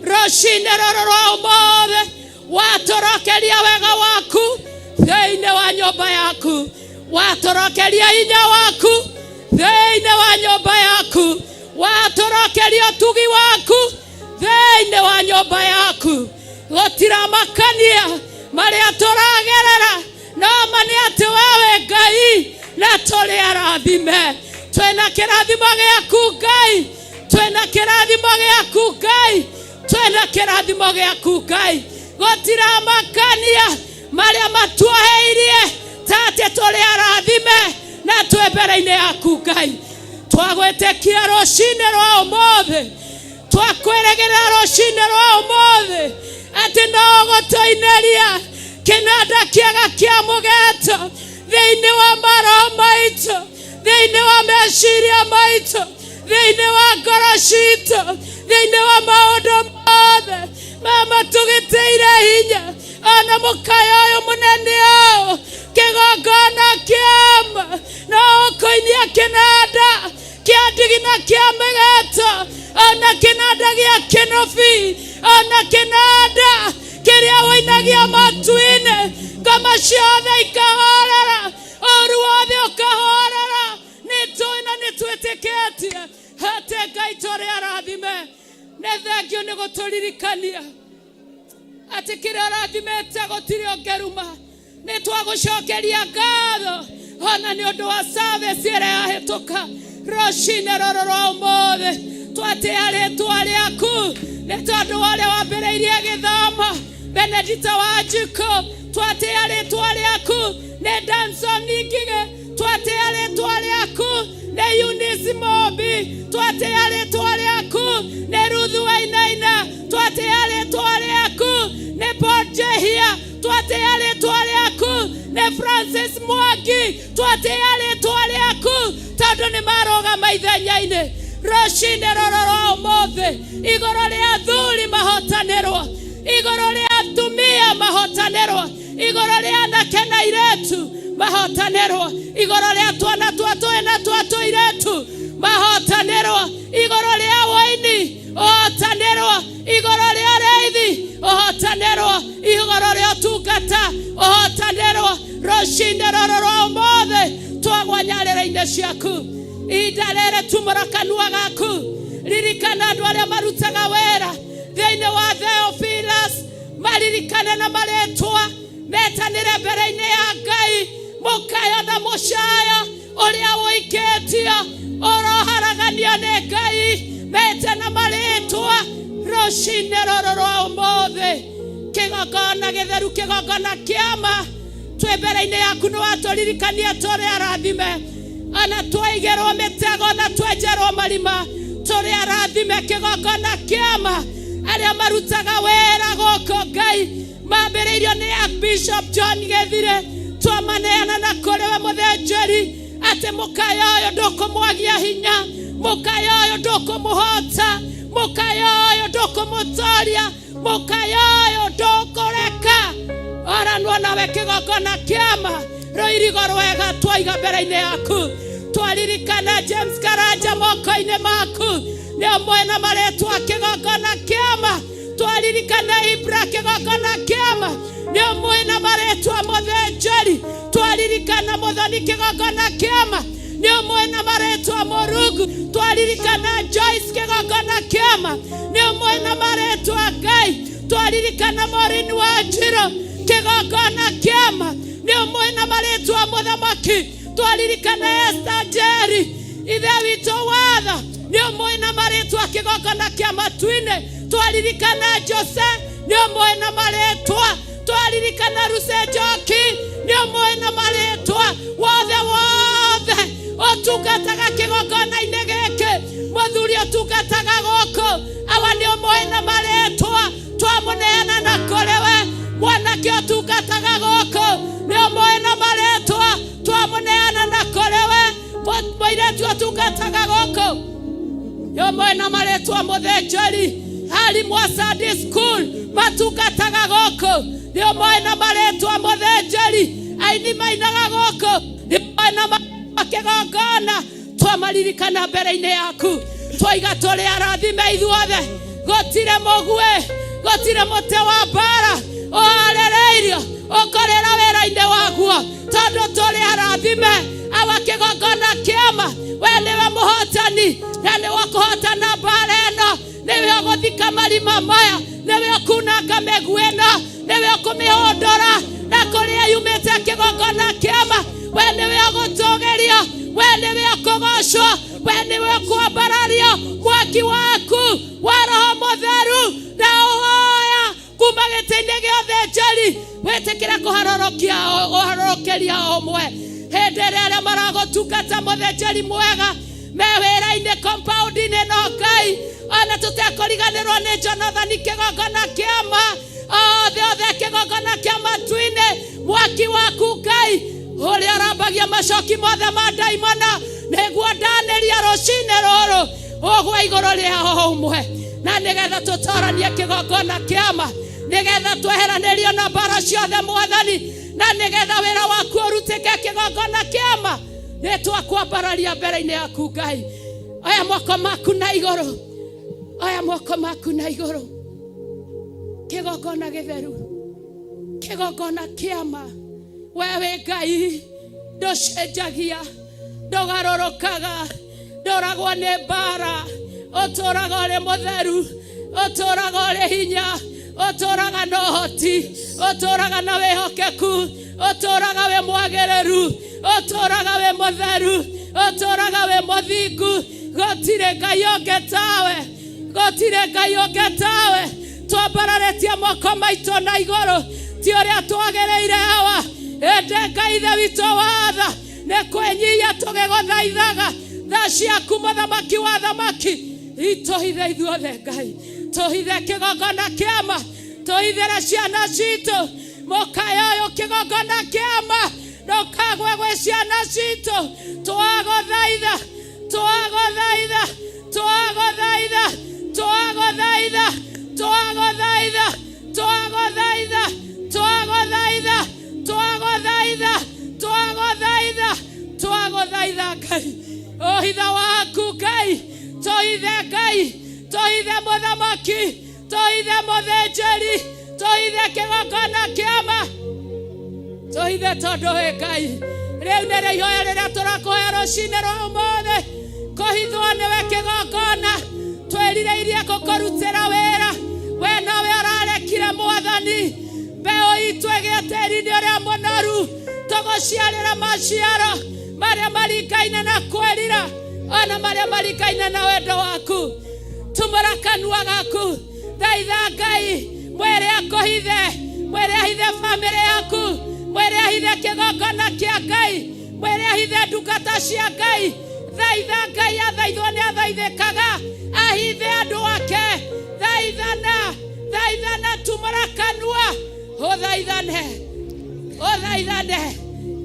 rũcinĩ rũrũ rwa ũmũthĩ. Watũrokeria wega waku thĩinĩ wa nyũmba yaku, watũrokeria hinya waku thĩinĩ wa nyũmba yaku, watũrokeria ũtugi waku thĩinĩ wa nyũmba yaku. Gũtiramakania marĩa tũragerera, no ma nĩ atĩ wewe Ngai na tũrĩ arathime. Twĩna kĩrathimo gĩaku, Ngai, twĩna kĩrathimo gĩaku, Ngai. Twĩna kĩrathimo gĩaku Ngai, gũtiramakania marĩa matuoheirie, ta atĩ tũrĩ arathime na twĩ mbere-inĩ yaku Ngai. Twagwĩtĩkia rũcinĩ rwa ũmũthĩ, twakwĩrĩgĩrĩra rũcinĩ rwa ũmũthĩ atĩ no ũgũtũinĩria kĩnanda kĩega kĩa mũgeto thĩinĩ wa maroho maitũ, thĩinĩ wa meciria maitũ, thĩinĩ wa ngoro citũ, thĩinĩ wa maũndũ mothe. Mama, tũgĩtĩire hinya ona mũkayo ũyũ mũnene ũũ, kĩgongona kĩama no ũkũinia kĩnanda kĩa ndigi na kĩa mĩgeto, ona kĩnanda gĩa kĩnobi, ona kĩnanda kĩrĩa ũinagia matu-inĩ. Ngoma ciothe ikahorera, ũru wothe ũkahorera. Nĩ tũĩ na nĩ twĩtĩkĩtie atĩ Ngai tũrĩ arathime. Nĩ thengio nĩ gũtũririkania atĩ kĩrĩa ũrathimĩte gũtirĩ ũngĩruma. Nĩ twagũcokeria ngatho ona nĩ ũndũ wa service ĩrĩa yahĩtũka rũcinĩ rũrũ rwa ũmũthĩ. Twatĩa rĩtwa rĩaku nĩ tondũ wa ũrĩa wambĩrĩirie gĩthomo, Benedita Wanjikũ. Twatĩa rĩtwa rĩaku nĩ Danson Ngigĩ. Twatĩa rĩtwa rĩaku nĩ Eunice Mobi. Twatĩa rĩtwa rĩaku nĩ Ruth Wainaina. Twatĩa rĩtwa rĩaku nĩ Paul Jehia. Twatĩa rĩtwa rĩaku nĩ Francis Mwangi. Twatĩa rĩtwa rĩaku tondũ nĩ marũgama ithenya-inĩ rũcinĩ rũrũ rwa ũmũthĩ. Igũrũ rĩa athuri mahotanĩrwo, igũrũ rĩa atumia mahotanĩrwo, igũrũ rĩa anake na airĩtu mahotanĩrwo, igũrũ rĩa twana twa tũĩ na twa tũirĩtu mahotanĩrwo, igũrũ rĩa wũini ũhotanĩrwo, igũrũ rĩa ũrĩithi ũhotanĩrwo, igũrũ rĩa ũtungata ũhotanĩrwo. Rũcinĩ rũrũ rwa ũmũthĩ twagwa nyarĩrĩ-inĩ ciaku. Ihinda rĩrĩ tumũra kanua gaku, ririkana andũ arĩa marutaga wĩra thĩinĩ wa Theophilus, maririkane na marĩtwa, metanĩre mbere-inĩ ya Ngai. Mũkayo na mũcayo ũrĩa ũikĩtio ũroharaganio nĩ Ngai, mete na marĩtwa rũcinĩ rũrũ rwa ũmũthĩ. Kĩgongona gĩtheru, kĩgongona kĩama, twĩ mbere-inĩ yaku. Nĩ watũririkania tũrĩ arathime, ona twaigĩrwo mĩtego na twenjerwo marima, tũrĩ arathime. Kĩgongona kĩama, arĩa marutaga wĩra gũkũ Ngai mambĩrĩirio nĩ Archbishop John Gĩthire, twamaneana na kũrĩ we mũthĩnjĩri, atĩ mũkayo ũyũ ndũkũmwagia hinya, mũkayo ũyũ ndũkũmũhota, mũkayo ũyũ ndũkũmũtoria, mũkayo ũyũ ndũkũreka oranwo nawe. Kĩgongona kĩama, rũirigo rwega twaiga mbere-inĩ yaku. Twaririkana James Karanja moko-inĩ maku, nĩ ũmwe na marĩtwa. Kĩgongona kĩama, twaririkana Ibra. Kĩgongona kĩama, nĩ ũmwe na marĩtwa. Mũthĩnjĩri, twaririkana Mũthoni. Kĩgongona kĩama, nĩ ũmwe na marĩtwa. Mũrungu, twaririkana Joyce. Kĩgongona kĩama, nĩ ũmwe na marĩtwa. Ngai, twaririkana Maureen Wanjirũ. Kĩgongona kĩama, nĩ ũmwe na marĩtwa. Mũthamaki, twaririkana Esther Njeri. Ithe witũ watha, nĩ ũmwe na marĩtwa. Kĩgongona kĩa matu-inĩ, twaririkana Jose, nĩ ũmwe na marĩtwa. Twaririkana Ruse Njoki, nĩ ũmwe na marĩtwa. Wothe wothe ũtungataga kĩgongona-inĩ gĩkĩ, mũthuri ũtungataga gũkũ, awa nĩ ũmwe na marĩtwa, twamũneana na kũrĩ we. Mwanake ũtungataga gũkũ nĩ ũmwe na marĩtwa, twamũneana na kũrĩ we. Mũirĩtu ũtungataga gũkũ nĩ ũmwe na marĩtwa. Mũthĩnjĩri, arimũ a Sunday school matungataga gũkũ nĩ ũmwe na marĩtwa. Mũthĩnjĩri, aini mainaga gũkũ nĩ ũmwe na marĩtwa. Kĩgongona, twamaririkana mbere-inĩ yaku, twaiga tũrĩ arathime ithuothe. Gũtirĩ mũguĩ, gũtirĩ mũtĩ wa mbara ũharĩrĩirio ũkorĩra wĩra-inĩ waguo, tondũ tũrĩ arathime. Awa, kĩgongona kĩama, we nĩwe mũhotani na nĩwe ũkũhotana mbara ĩno, nĩwe ũgũthika marima maya, nĩwe ũkunanga mĩguĩ ĩno, nĩwe ũkũmĩhũndũra na kũrĩa yumĩte. Kĩgongona kĩama, we nĩwe ũgũtũgĩrio, we nĩwe ũkũgocwo, we nĩwe ũkwambarario. Mwaki waku wa Roho Mũtheru na Gĩtĩ-inĩ gĩa ũthĩnjĩri wĩtĩkĩre kũharũrũkia ũharũrũkĩria o ũmwe. Hĩndĩ ĩrĩa arĩa maragũtungata mũthĩnjĩri mwega me wĩra-inĩ compound-inĩ no Ngai, ona tũtekũriganĩrwo nĩ Jonathan kĩgongona kĩama othe othe kĩgongona kĩa matu-inĩ, mwaki waku Ngai ũrĩa ũrambagia macoki mothe ma ndaimono, nĩguo ndanĩria rũcinĩ rũrũ ũgwe igũrũ rĩa o ũmwe, na nĩgetha tũtoranie kĩgongona kĩama, nĩgetha tweheranĩrio na mbara ciothe Mwathani, na nĩgetha wĩra waku ũrutĩke kĩgongona kĩama. Nĩ twakwambararia mbere-inĩ yaku Ngai. Oya moko maku na igũrũ, oya moko maku na igũrũ. Kĩgongona gĩtheru, kĩgongona kĩama, we wĩ Ngai ndũcenjagia, ndũgarũrũkaga, ndũragwo nĩ mbara, ũtũraga ũrĩ mũtheru, ũtũraga ũrĩ hinya, ũtũraga na ũhoti, ũtũraga na wĩhokeku, ũtũraga wĩ mwagĩrĩru, ũtũraga wĩ mũtheru, ũtũraga wĩ mũthingu. Gũtirĩ Ngai ũngĩ tawe, gũtirĩ Ngai ũngĩ tawe. Twambararĩtie moko maitũ na igũrũ, ti ũrĩa twagĩrĩire Awa, ĩndĩ Ngai Ithe witũ watha nĩ kwĩnyihia tũgĩgũthaithaga tha ciaku mũthamaki wa thamaki. Itũhithe ithuothe Ngai, tũhithe kĩgongona kĩama, tũhithĩre ciana citũ mũkayo ũyũ kĩgongona kĩama, ndũkagwe gwĩ ciana citũ. Twagũthaitha, twagũthaitha, twagũthaitha, twagũthaitha, twagũthaitha, twagũthaitha, twagũthaitha, twagũthaitha, twagũthaitha, twagũthaitha Ngai, ũhitha waku Ngai, tũhithe Ngai, tũhithe mũthamaki, tũhithe mũthĩnjĩri, tũhithe kĩgongona kĩama, tũhithe tondũ wĩ Ngai. Rĩu nĩrĩo ihoya rĩrĩa tũrakũhoya rũcinĩ rwa ũmũthĩ, kũhithwo nĩwe kĩgongona. Twĩrirĩirie gũkũrutĩra wĩra, we nowe ũrarekire Mwathani mbeũ itũ ĩgĩe tĩri-inĩ ũrĩa mũnoru, tũgũciarĩra maciaro marĩa maringaine na kwĩrira, ona marĩa maringaine na wendo waku. Tumũra kanua gaku, thaitha Ngai, mwĩre akũhithe, mwĩre ahithe bamĩrĩ yaku, mwĩre ahithe kĩgongona kĩa Ngai, mwĩre ahithe ndungata cia Ngai. Thaitha Ngai, athaithwo nĩ athaithĩkaga, ahithe andũ ake. Thaithana, thaithana, tumũra kanua ũthaithane, ũthaithane.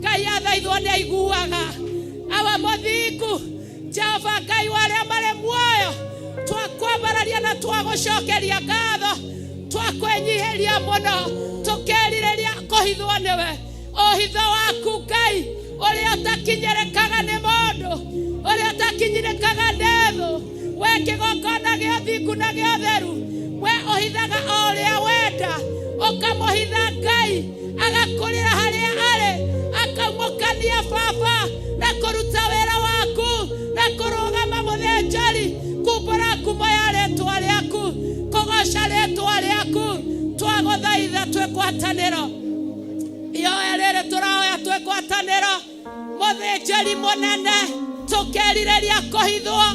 Ngai athaithwo nĩ aiguaga. Awa mũthingu Jehova Ngai wa arĩa marĩ muoyo, twakwambararia na twagũcokeria ngatho, twakwĩnyihĩria mũno, tũkerirĩria kũhithwo nĩwe. Ũhitho waku Ngai ũrĩa ũtakinyĩrĩkaga nĩ mũndũ, ũrĩa ũtakinyĩrĩkaga nĩ thũ, we kĩgongona gĩa thingu na gĩa ũtheru, we ũhithaga o ũrĩa wenda, ũkamũhitha Ngai agakũrĩra harĩa arĩ, akaumũkania baba na kũruta wĩra waku na kũrũgama mũthĩnjĩri, kumbũra ngumo ya rĩtwa rĩaku, kũgoca rĩtwa rĩaku. Twagũthaitha twĩ ngwatanĩro, ihoya rĩrĩ tũrahoya twĩ ngwatanĩro, mũthĩnjĩri mũnene, tũkerirĩria kũhithwo,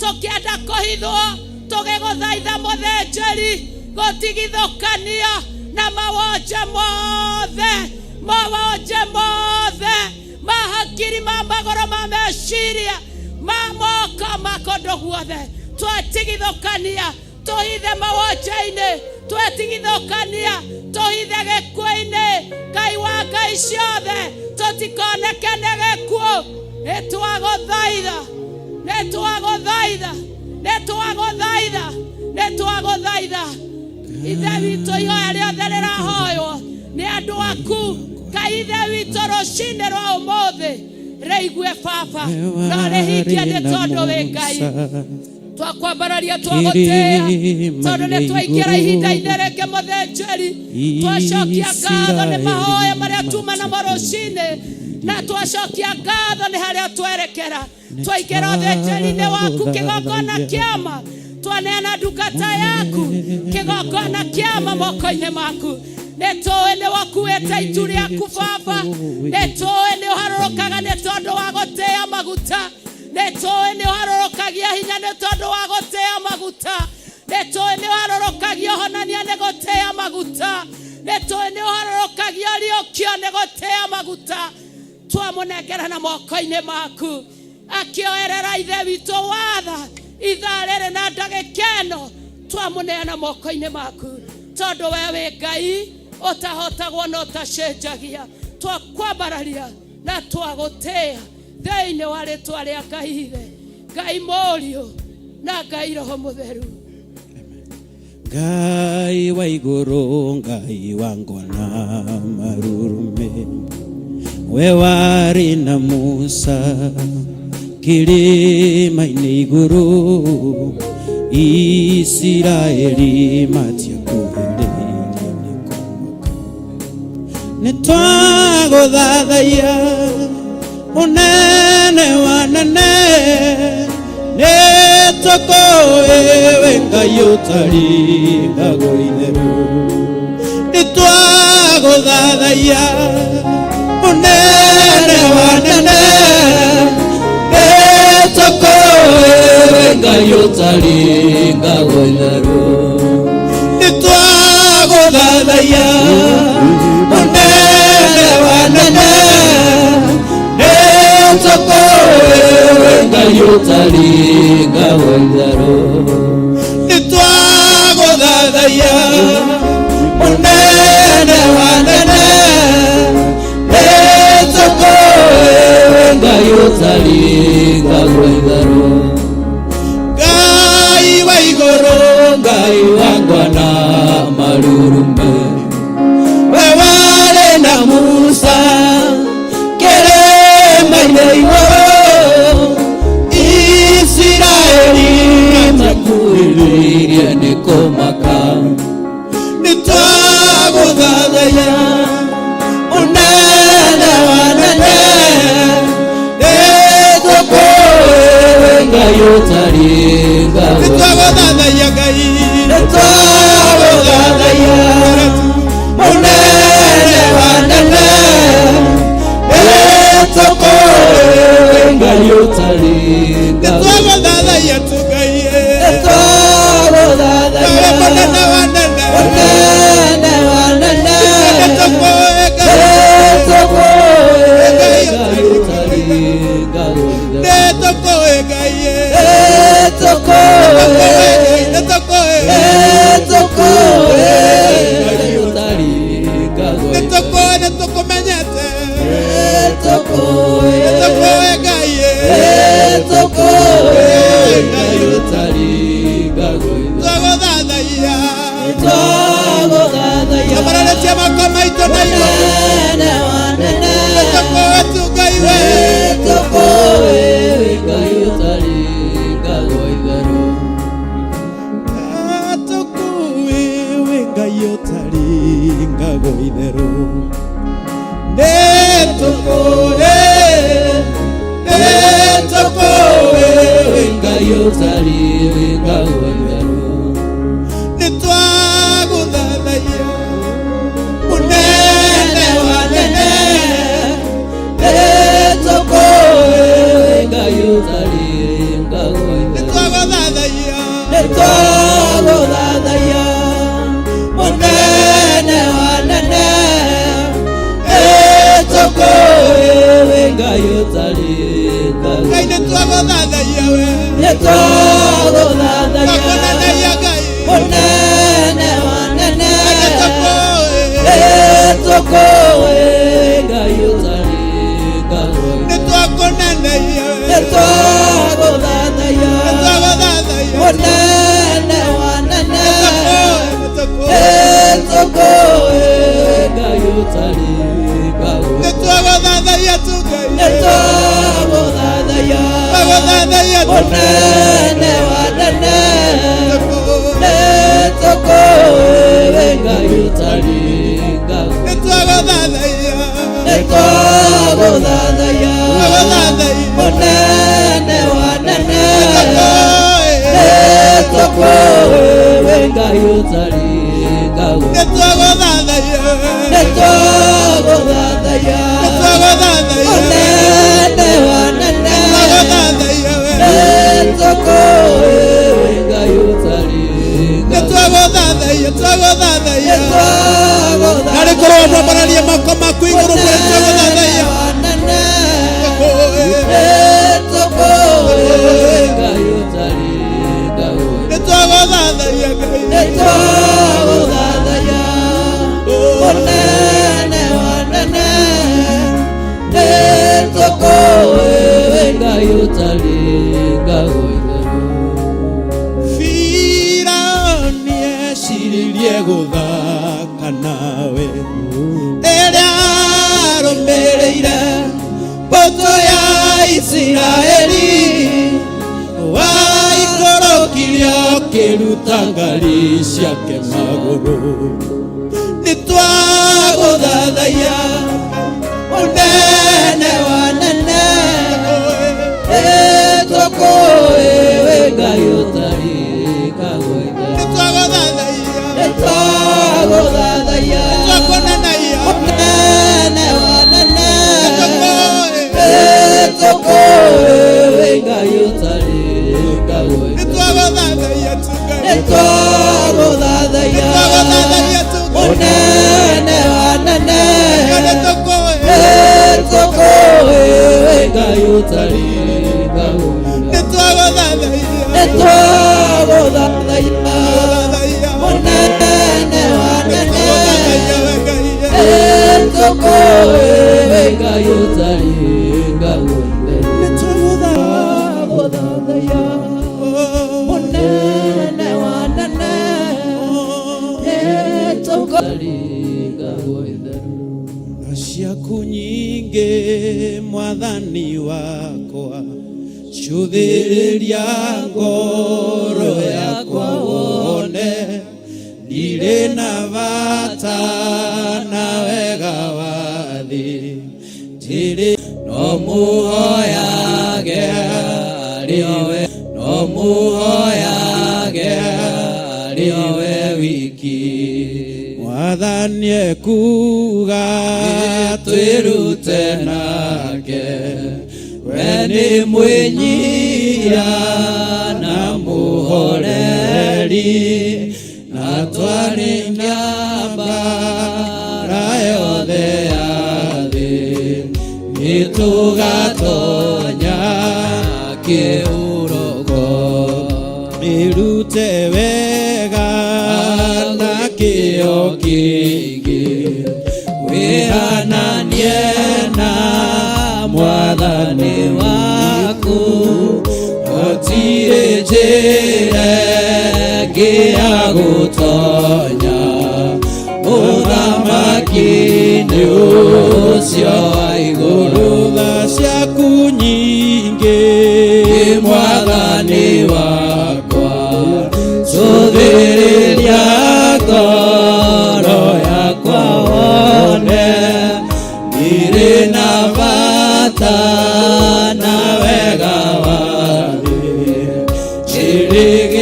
tũkĩenda kũhithwo, tũgĩgũthaitha mũthĩnjĩri gũtigithũkanio na mawonje mothe, mawonje mothe ma hakiri, ma magũrũ, ma meciria, ma moko, ma kũndũ guothe. Twatigithũkania, tũhithe mawonje-inĩ, twetigithũkania, tũhithe gĩkuũ-inĩ. Ngai wa ngai ciothe, tũtikoneke nĩ gĩkuũ. Nĩ twagũthaitha, nĩ twagũthaitha, nĩ twagũthaitha, nĩ twagũthaitha Ithe witũ. Ihoya rĩothe rĩrahoywo nĩ andũ aku Ngai Ithe witũ rũcinĩ rwa ũmũthĩ, rĩigue baba, no rĩhingie, nĩ tondũ wĩ Ngai. Twakwambararia, twagũtĩĩa, tondũ nĩ twaingĩra ihinda-inĩ rĩngĩ mũthĩnjĩri. Twacokia ngatho nĩ mahoya marĩa tuma namo rũcinĩ, na twacokia ngatho nĩ harĩa twerekera. Twaingĩra ũthĩnjĩri-inĩ waku kĩgongona kĩama, twaneana ndungata yaku kĩgongona kĩama moko-inĩ maku. Nĩ tũĩ nĩ wakuĩte itu rĩaku baba, nĩ tũĩ nĩ ũharũrũkaga nĩ tondũ wa gũtĩĩa maguta, nĩ tũĩ nĩ ũharũrũkagia hinya nĩ tondũ wa gũtĩĩa maguta. Nĩ tũĩ nĩ ũharũrũkagia ũhonania nĩ gũtĩa maguta. Nĩ tũĩ nĩ ũharũrũkagia ũriũkio nĩ gũtĩa maguta. Twamũnengerana moko-inĩ maku. Akĩoerera Ithe witũ watha ithaa rĩrĩ na ndagĩka ĩno, twamũneana moko-inĩ maku, tondũ we wĩ Ngai ũtahotagwo na ũtacenjagia. Twakwambararia na twagũtĩa thĩinĩ wa rĩtwa rĩa Ngai Ithe, Ngai Mũriũ na Ngai Roho Mũtheru. Ngai wa igũrũ, Ngai wa ngona marurume, we warĩ na Musa kĩrĩma-inĩ igũrũ, Isiraeli matiakuhĩrĩirie nĩ kũmaka. Nĩ twagũthathaiya mũnene wa nene, nĩ tũkũĩ wĩ Ngai ũtaringagwo itherũ. Nĩ twagũthathaiya mũnene wa nene, nĩ tũkũĩ wĩ Ngai ũtaringagwo itherũ. Nĩ twagũthathaiya mũnene wa nene, nĩ tũkũĩ wĩ Ngai ũtaringagwo itherũ. Nĩ twagũthathaiya mũnene wa nene, nĩ tũkũĩ wĩ Ngai ũtaringagwo itherũ. Ngai wa igũrũ, Ngai wa ngwana marurume, we warĩ na Musa kĩrĩma-inĩ igũrũ, Isiraeli makuhĩrĩirie nĩ kũmaka. Nĩ twagũthathaiya mũnene wa nene, nĩ tũkũĩ wĩ Ngai ũtaringagwo Nĩ twagũthathaiya Ngai, nĩ twagũthathaiya mũnene wa nene, nĩ tũkũĩ wĩ Ngai Nĩ ũtaringagwo twagũthathaiya tu Ngai, Nĩ twagũthathaiya Nawe mũnene wa nene, mũnene wa nene, nĩ tũkũĩ Ngai, nĩ tũkũĩ Ngai Ngai ũtaringagwo itherũ. Nĩ tũkũĩ Ngai, Nĩ tũkũĩ, nĩ tũkũĩ, nĩ tũkũĩ Ngai ũtaringagwo nĩ itherũ. tũkũĩ, nĩ tũkũmenyete, Nĩ tũkũĩ, nĩ tũkũĩ Ngai, nĩ tũkũĩ Ngai ũtaringagwo itherũ. Twagũthathaiya, Twagũthathaiya twambararĩtie moko maitũ na igũrũ, mũnene wa nene, nĩ tũkũĩ tu Ngai we, nĩ tũkũĩ Ngai ũtaringagwo itherũ. Tũkũĩ wĩ Ngai ũtaringagwo itherũ. Nĩ tũkũĩ, nĩ tũkũĩ wĩ Ngai ũtaringagwo itherũ. Nĩ twagũthathaiya mũnene wa nene, Nĩ tũkũĩ Ngai ũtaringagwo nĩ itherũ. twagũthathaiya Nĩ twagũthathaiya mũnene wa nene, nĩ tũkũĩ Ngai ũtaringagwo Ngai nĩ twagũthathaiya we, Nĩ twagũthathaiya twakũneneia Ngai, mũnene wa nene, nĩ tũkũĩ, nĩ tũkũĩ Ngai ũtaringagwo nĩ twakũneneia we, Nĩ twagũthathaiya nĩ twagũthathaiya mũnene wa nene, nĩ tũkũĩ, nĩ tũkũĩ Ngai ũtaringagwo nĩ twagũthathaiya tu Ngai, Nĩ twagũthathaiya twagũthathaiya tu mũnene wa nene, tũkũĩ, nĩ tũkũĩ Ngai ũtaringagwo nĩ twagũthathaiya, Nĩ twagũthathaiya twagũthathaiya mũnene wa nene, tũkũĩ, nĩ tũkũĩ Ngai ũtaringagwo nĩ twagũthathaiya, Nĩ twagũthathaiya nĩ twagũthathaiya, mũnene wa nene, twagũthathaiya we, nĩ tũkũĩ Ngai ũtaringagwo Ngai ũtarĩngagwo itherũ. Firaũni eciririe gũthaka nawe rĩrĩa arũmĩrĩire mbũtũ ya Isiraeli waikũrũkirie ũkĩruta ngari ciake magũrũ nĩ twagũthathaiya Mũnene wa nene nĩtũkũĩ wĩ Ngai ũtarĩngagwo itherũ. Nĩ twagũthathaiya. Nĩtwagũthathaiya. Twakuonanaia. Mũnene wa nene Nĩtũkũĩ. nĩtũkũĩ wĩ Ngai ũtarĩngagwo Nĩ itherũ. twagũthathaiya tu Ngai. Nĩtwagũthathaiya. Nĩtwagũthathaiya tu Ngai. Mũnene wa nene Nĩtũkũĩ. nĩtũkũĩ wĩ Ngai ũtarĩngagwo itherũ. Nĩtwagũthathaiya. Nĩtwagũthathaiya. Twagũthathaiya. Mũnene wa nene Nĩtwagũthathaiya we Ngai. nĩtũkũĩ wĩ Ngai ũtarĩngagwo itherũ. Nĩtwagũthathaiya. Mũnene wa nene nĩtũkũĩ itherũ. Tha ciaku nyingĩ mwathani wakwa cũthĩrĩria ngoro yakwa wone ndirĩ na bata na wega wa thĩ ndirĩ No mũhoyage arĩ we, no mũhoyage arĩ we wiki. Mwathani ekuuga Twĩrute nake, we nĩ mwĩnyihia na mũhoreri, na twarĩ mbara yothe ya thĩ, nĩtũgatonya kĩhurũko. Mĩrute wega na kĩyo kĩingĩ, wĩhananie na mwathani waku, gũtirĩ njĩra ĩngĩ ya gũtonya ũthamaki-inĩ ũcio wa igũrũ. Tha ciaku nyingĩ Mwathani wakwa, cũthĩrĩria ngoro yakwa wone ndirĩ na bata na wega wa thĩ,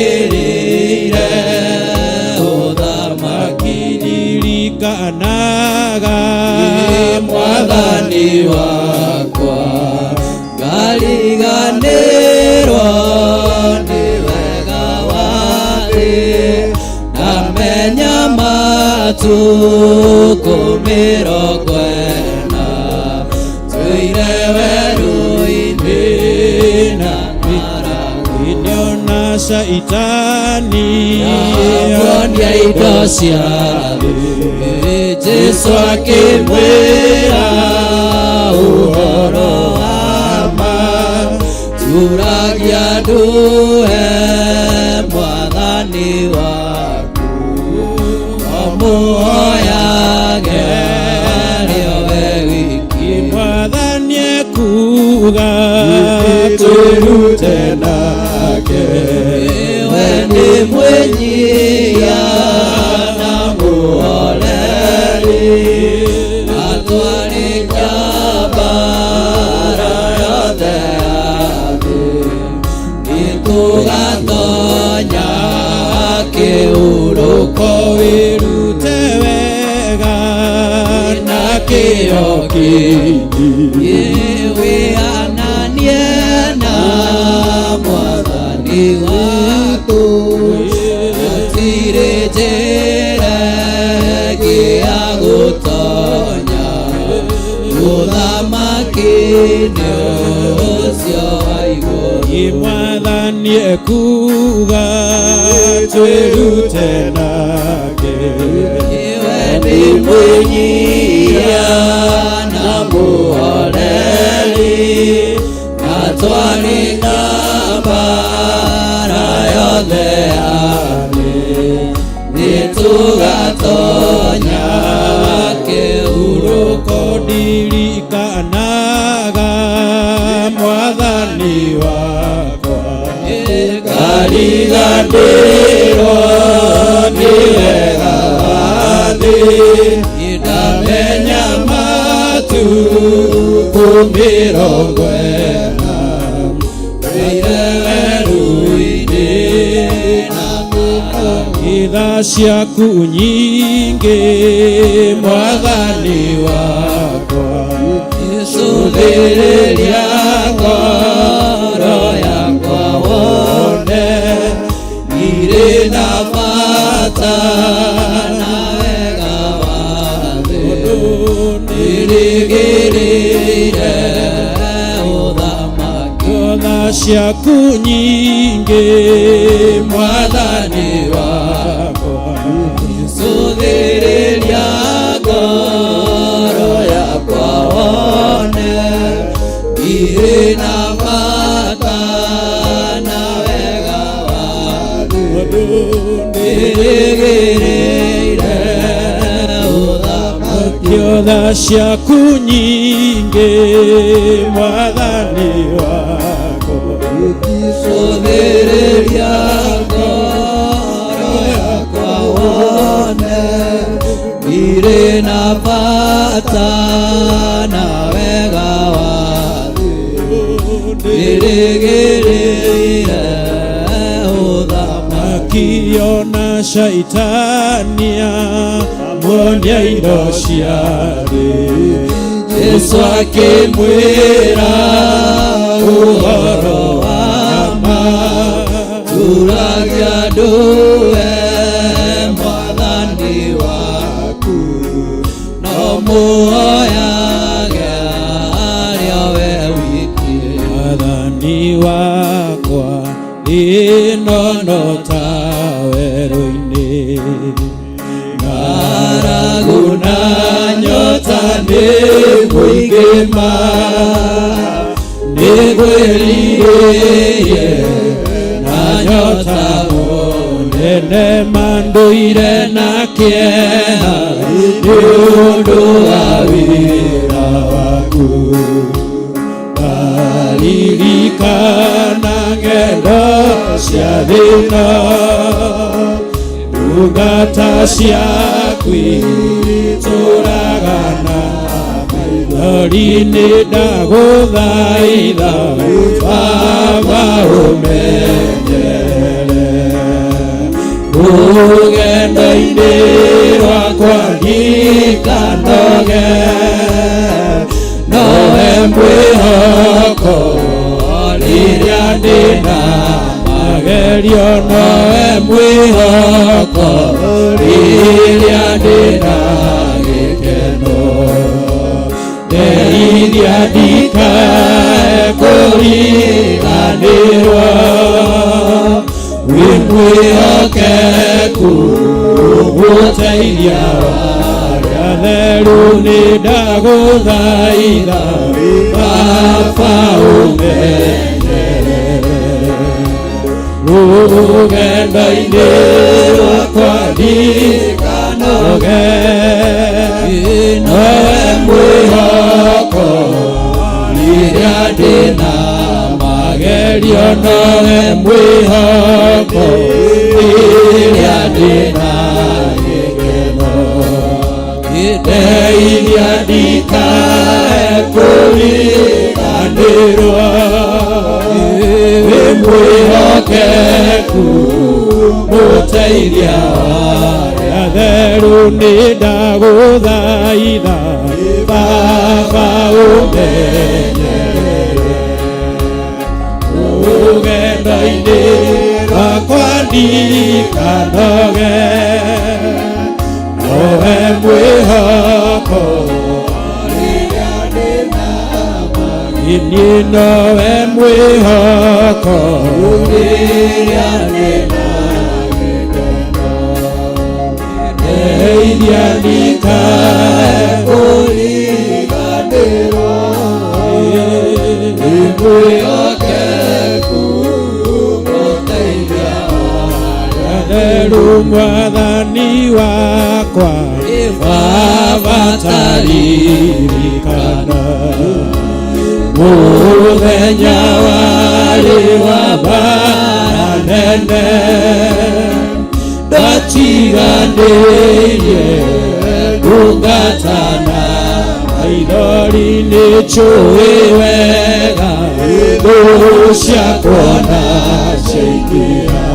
njĩrĩgĩrĩire ũthamaki. Ririkanaga Mwathani wakwa, ngariganĩrwo nĩ wega wa thĩ, ndamenya matukũ 40 tũire werũ-inĩ na ng'aragu. Nĩona caitani Amuonia indo cia thĩ, Jesũ akĩmwĩra ũhoro wa ma, turagia nduhe mwathani waku, ũmũhoyage arĩ o we wiki. Mwathani ekuuga twĩrute nake, we nĩ mwĩnyihia na mũhoreri, atwarĩkia mbara yothe ya thĩ, nĩtũgatonya kĩhurũko. Wĩrute wega na kĩyo kĩingĩ, wĩananie na mwathani waku, gũtirĩ njĩra ĩngĩ ya gũtonya ũthamaki-inĩ ũcio wa igũrũ. Mwathani ekuuga twĩrute nake, we nĩ mwĩnyihia na mũhoreri, na Tũgatonya kĩhurũko. Ndirikanaga mwathani wakwa, Ngariganĩrwo nĩ wega wa thĩ, ndamenya matukũ 40 ndũire werũ-inĩ na Itha ciaku nyingĩ, mwathani wakwa, Cũthĩrĩria ngoro yakwa wone irĩ na bata na wega wa thĩ, nĩrĩgĩrĩire ũthamaki. Tha ciaku nyingĩ, mwathani wakwa, cũthĩrĩria ngoro yakwa wone irĩ na bata na wega wa thĩ, nĩrĩgĩrĩire ũthamaki. Tha ciaku nyingĩ, mwathani wakwa, Cũthĩrĩria ngoro yakwa wone irĩ na bata na wega wa thĩ, nĩrĩgĩrĩire ũthamaki. Akiona shaitania muonia indo cia thĩ, Jesu akĩmwĩra ũhoro wa ma, turagia ndũe mwathani waku, no muoyage arĩa we wiki. Mwathani wakwa, ĩno no ta werũ-inĩ, Ng'aragu na nyota nĩ mũingĩ ma, nĩngwĩrirĩrie na nyota nene mandũire na kĩeha nĩ ũndũ wa wĩra waku. Ndaririkana ng'endo cia thĩna, ndungata ciaku itũraga na maithori, nĩ ndagũthaitha Baba ũmenyerere rũgendo-inĩ rwakwa, ndikanoge, nowe mwĩhoko rĩrĩa ndĩna magerio, nowe mwĩhoko rĩrĩa ndĩna gĩkeno, ndeithia ndikae kũriganĩrwo, wĩ mwĩhokeku gũteithia arĩa theru, nĩ ndagũthaitha Baba ũmenyerere rũgendo-inĩ rwakwa, ndikanoge, nowe mwĩhoko rĩrĩa ndĩna magerio, nowe mwĩhoko rĩrĩa ndĩna gĩkeno, ndeithia ndikae kũriganĩrwo, wĩ mwĩhokeku mũteithia arĩa theru, nĩ ndagũthaitha Baba ũmenyerere rũgendo-inĩ rwakwa, ndikanoge, nowe mwĩhoko niĩ, nowe mwĩhoko rĩrĩa ndĩna gĩkeno, ndeithia ndikae kũriganĩrwo, wĩ mwĩhokeku mũteithia arĩa theru, mwathani. Mwathani wakwa Baba taririkana Muthenya warĩ wa mbara nene Ndatiganĩirie ndungatana maithori nĩ njũĩ wega thũ ciakwa na ciaingĩha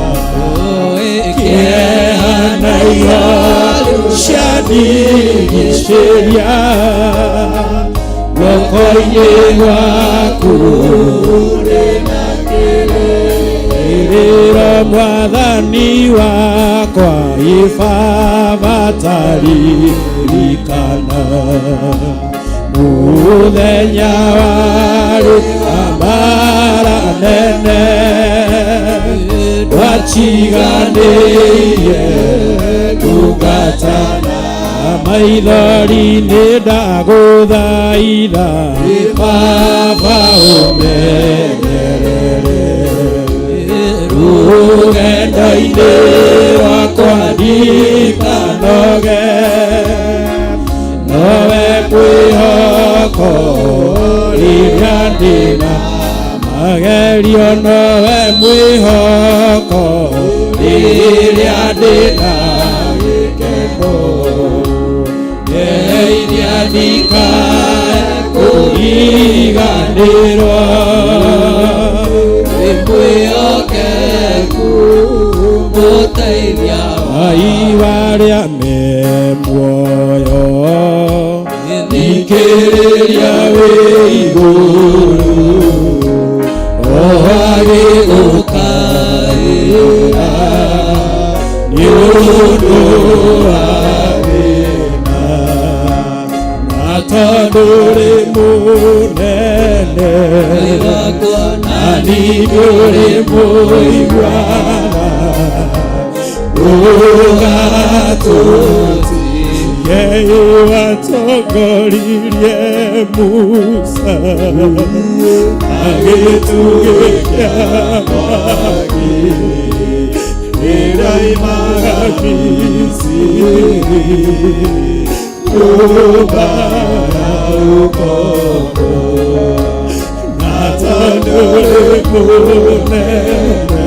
kĩeha na ihoru ciandigicĩria guoko-inĩ gwaku kĩrĩro Mwathani wakwa ibaba taririkana muthenya warĩ wa mbara nene ndwatiganĩirie ndungatana maithori nĩ ndagũthaitha Baba ũmenyerere rũgendo-inĩ rwakwa ndikanoge nowe kwĩhoko rĩrĩa ndĩna magerio nowe mwĩhoko rĩrĩa ndĩna gĩkeno ngeithia ndikae kũriganĩrwo Wĩmwĩhokeku mũteithia Ai warĩa me muoyo thikĩrĩria wĩ igũrũ roho agĩgũkaĩra nĩ ũndũ wa thĩna na tondũ ũrĩ mũnene wakwa na ningĩ ũrĩ mũiguana ũgatũtigie watongoririe Musa agĩtugĩ kĩa mwaki rĩrĩa oimaga Misiri nyũmba ya ũkombo na tondũ ũrĩ mũnene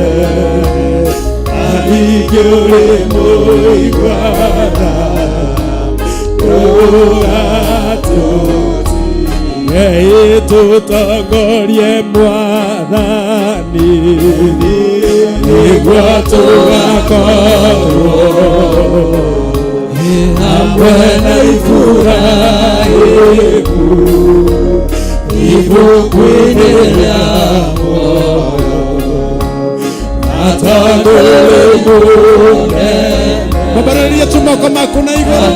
na ningĩ ũrĩ mũiguana ũgatũtigie tũtongorie Mwathani nĩguo tũgakorwo hamwe na Iburahĩmu ibuku-inĩ rĩa muoyo na tondũ ũrĩ mũnene Mabararia tu moko maku na igũrũ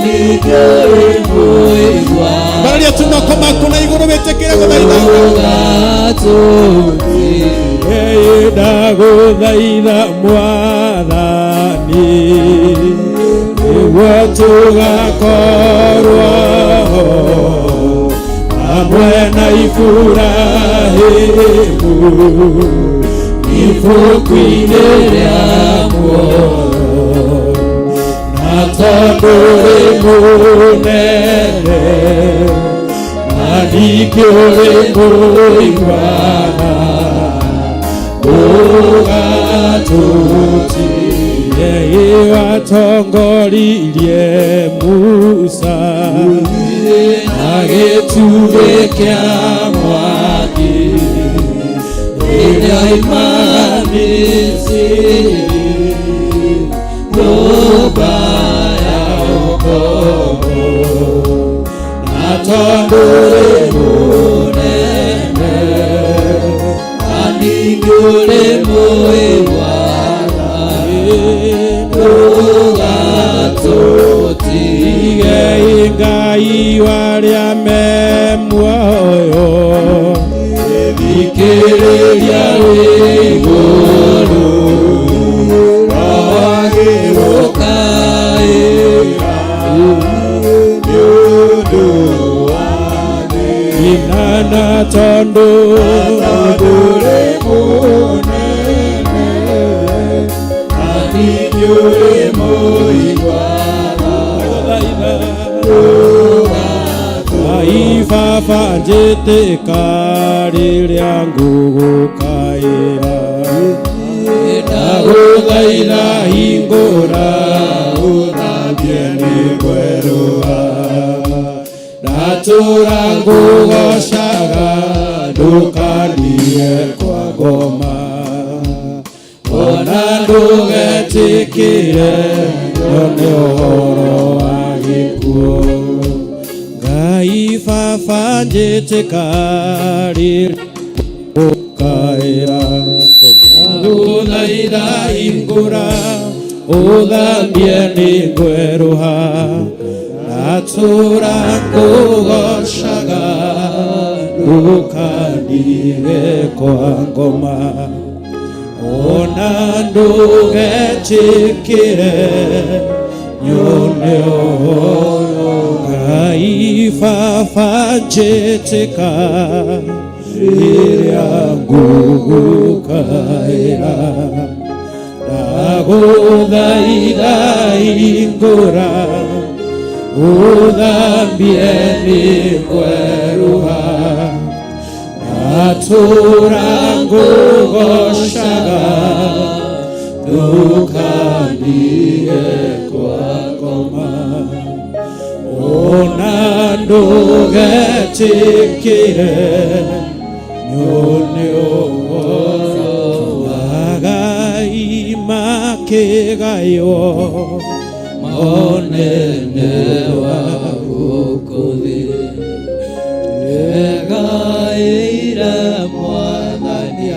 bararia tu moko maku na igũrũ wĩtĩkĩre gũthaitha Ĩ ndagũthaitha Mwathani nĩguo tũgakorwo hamwe na Iburahĩmu ibuku-inĩ rĩa muoyo na tondũ ũrĩ mũnene na ningĩ ũrĩ mũiguana ũgatũtigie watongoririe Musa na gĩtugĩ kĩa mwaki rĩrĩa oimaga Misiri nyũmba ya ũkombo na tondũ ũrĩ mũnene na ningĩ ũrĩ mũiguana ũgatũtigie Ngai warĩa me muoyo thikĩrĩria wĩ igũrũ roho agĩgũkaĩra nĩ ũndũ wa Ina na tondũ ũrĩ mũnene na ningĩ ũrĩ mũiguana Ngai baba njĩtĩka rĩrĩa ngũgũkaĩra ndagũthaitha hingũra ũthambie nĩ ngwerũha ndatũra ngũgocaga ndũkandige kwa ngoma ona ndũgetĩkĩre nyone ũhoro wa gĩkuũ. Ngai baba njĩtĩka rĩrĩa ngũkaĩra ndagũthaitha hingũra ũthambie nĩ ngwerũha ndatũra ngũgocaga ndũkandige kwa ngoma ona ndũgetĩkĩre nyone ũhoro. Ngai baba njĩtĩka rĩrĩa ngũgũkaĩra ndagũthaitha hingũra ũthambie nĩ ngwerũha ndatũra ngũgocaga ndũkandige kwa ngoma ona ndũgetĩkĩre nyone ũhoro wa Ngai makĩgaywo Monene wa gũkũ thĩ Egaĩire Mwathani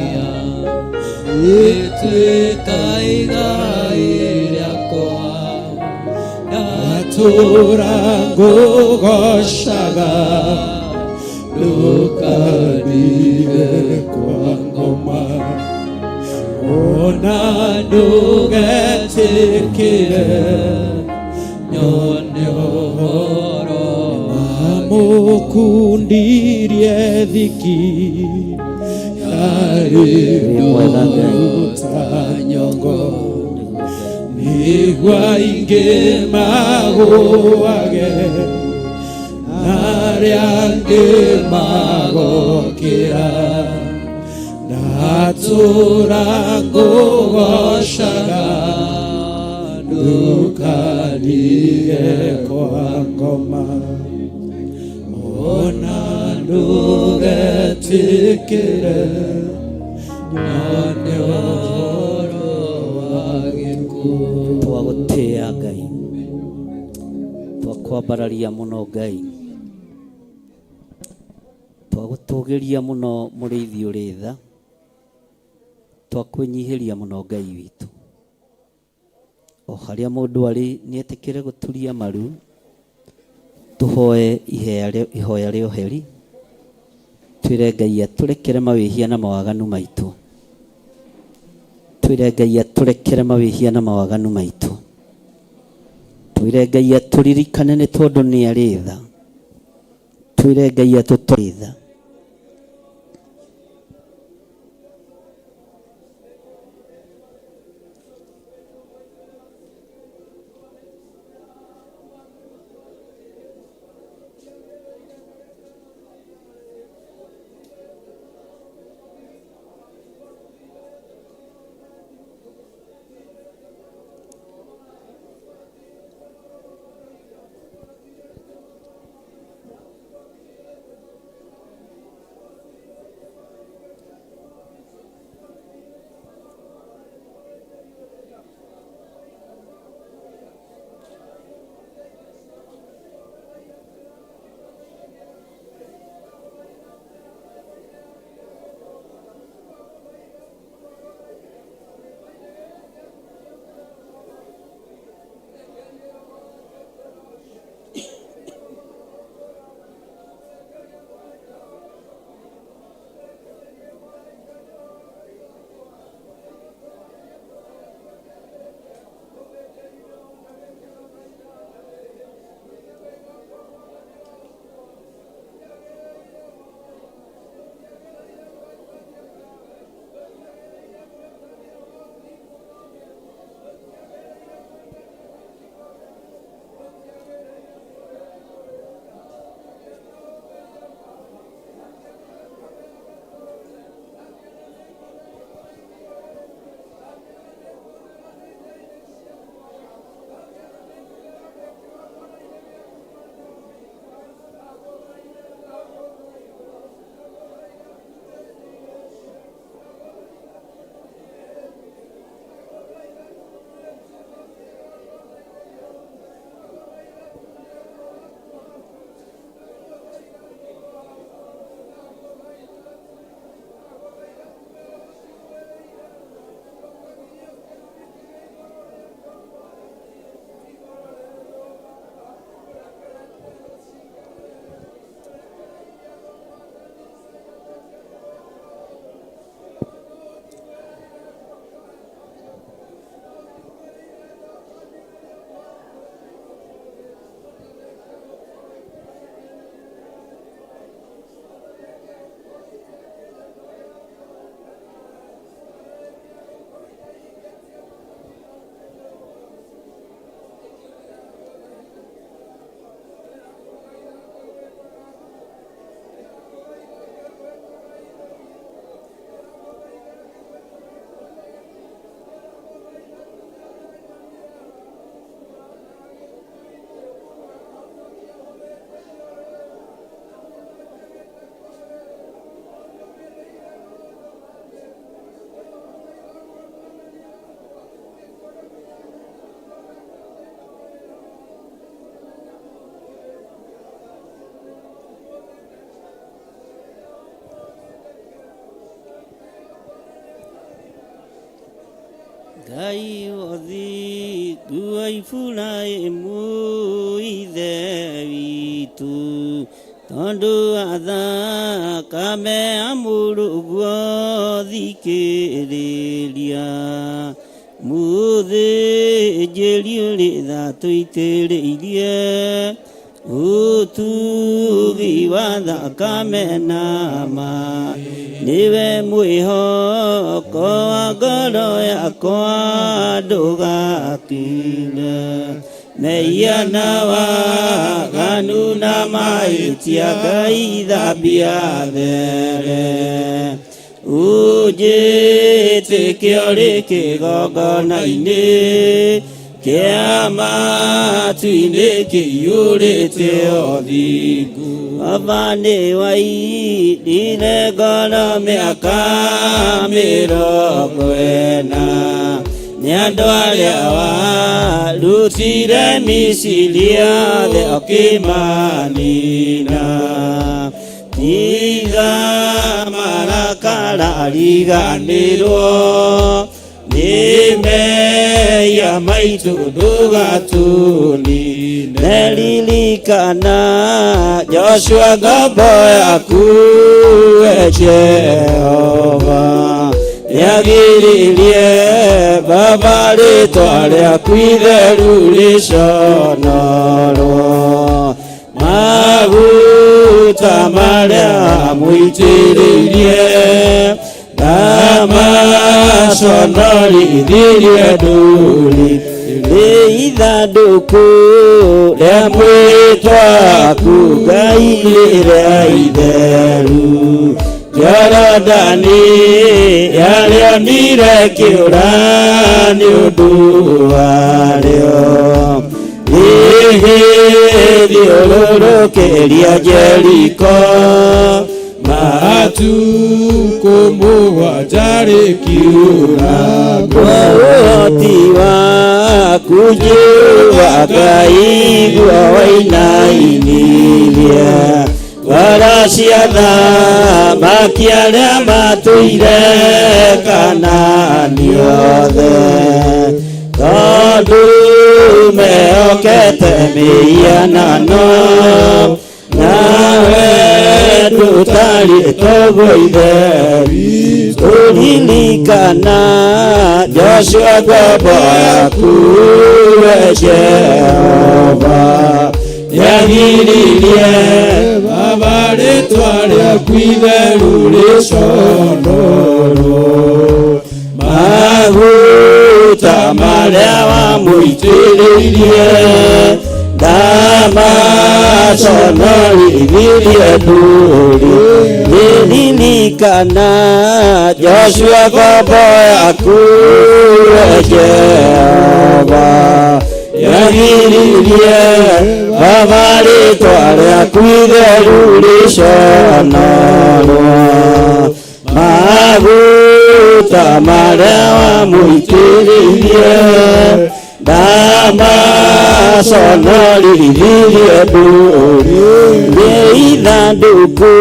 ĩtuĩka igai rĩakwa. Ndatũra ngũgocaga ndũkandige kwa ngoma ona ndũgetĩkĩre Nyone ũhoro. Mamũkundirie thiki yarĩ ta nyongo nĩguo aingĩ magũage na arĩa angĩ magokĩra ndatũra ngũgocaga ndũkandige kwa ngoma ona ndũgetĩkĩre Nyone ũhoro wa gĩkuũ. Twagũtĩĩa Ngai, twakwambararia mũno Ngai, twagũtũgĩria mũno mũrĩithi ũrĩ tha, twakwĩnyihĩria mũno Ngai witũ. O harĩa mũndũ arĩ nĩetĩkĩre gũturia maru tũhoe ihoya rĩa ũheri, twĩre Ngai atũrekere mawĩhia na mawaganu maitũ, twĩre Ngai atũrekere mawĩhia na mawaganu maitũ, twĩre Ngai atũririkane nĩ tondũ nĩ arĩ tha, twĩre Ngai atũtũrĩ tha. Ngai ũthingu wa Iburahĩmu ithe witũ, tondũ wa thakame ya mũrũguo thikĩrĩria mũthĩnjĩri ũrĩ tha tũitĩrĩirie ũtugi wa thakame na ma nĩwe mwĩhoko wa ngoro yakwa ndũgakire mehia na waganu na mahĩtia Ngai thambia there ũnjĩtĩke ũrĩ kĩgongona-inĩ kĩa matu-inĩ kĩiyũrĩte ũthingu. Baba nĩ wairire ngoro mĩaka 40 nĩ andũ arĩa warutire Misiri othe ũkĩmanina. Tiga marakara riganĩrwo nĩ mehia maitũ ndũgatũnine. Ririkana Joshua ngombo yaku we Jehova nĩagiririe Baba rĩtwa rĩaku itheru rĩconorwo maguta marĩa mũitĩrĩirie ndamaconorithirie ndũrĩ rĩ ithandũkũ rĩa mwĩtwa waku Ngai rĩrĩa itheru Jorodani yarĩonire kĩũra nĩ ũndũ warĩo rĩgĩthiũrũrũkĩria Jeriko matukũ mũgwanja rĩkiura kwa ũhoti waku Jehova Ngai guo wainainirie ngoro cia athamaki arĩa matũire Kanaani othe tondũ mehokete mĩhianano nawe ndũtariĩ toguo Ithe witũ. Ririkana Joshua ngombo yaku we Jehova nĩagiririe Baba rĩtwa rĩaku itheru rĩconorwo maguta marĩa wamũitĩrĩirie ndamaconorithirie ndũrĩ. Ririkana Joshua ngombo yaku we Jehova nĩagiririe Baba rĩtwa rĩaku itheru rĩconorwo maguta marĩa wamũitĩrĩirie ndamaconorithirie ndũrĩ nĩ ithandũkũ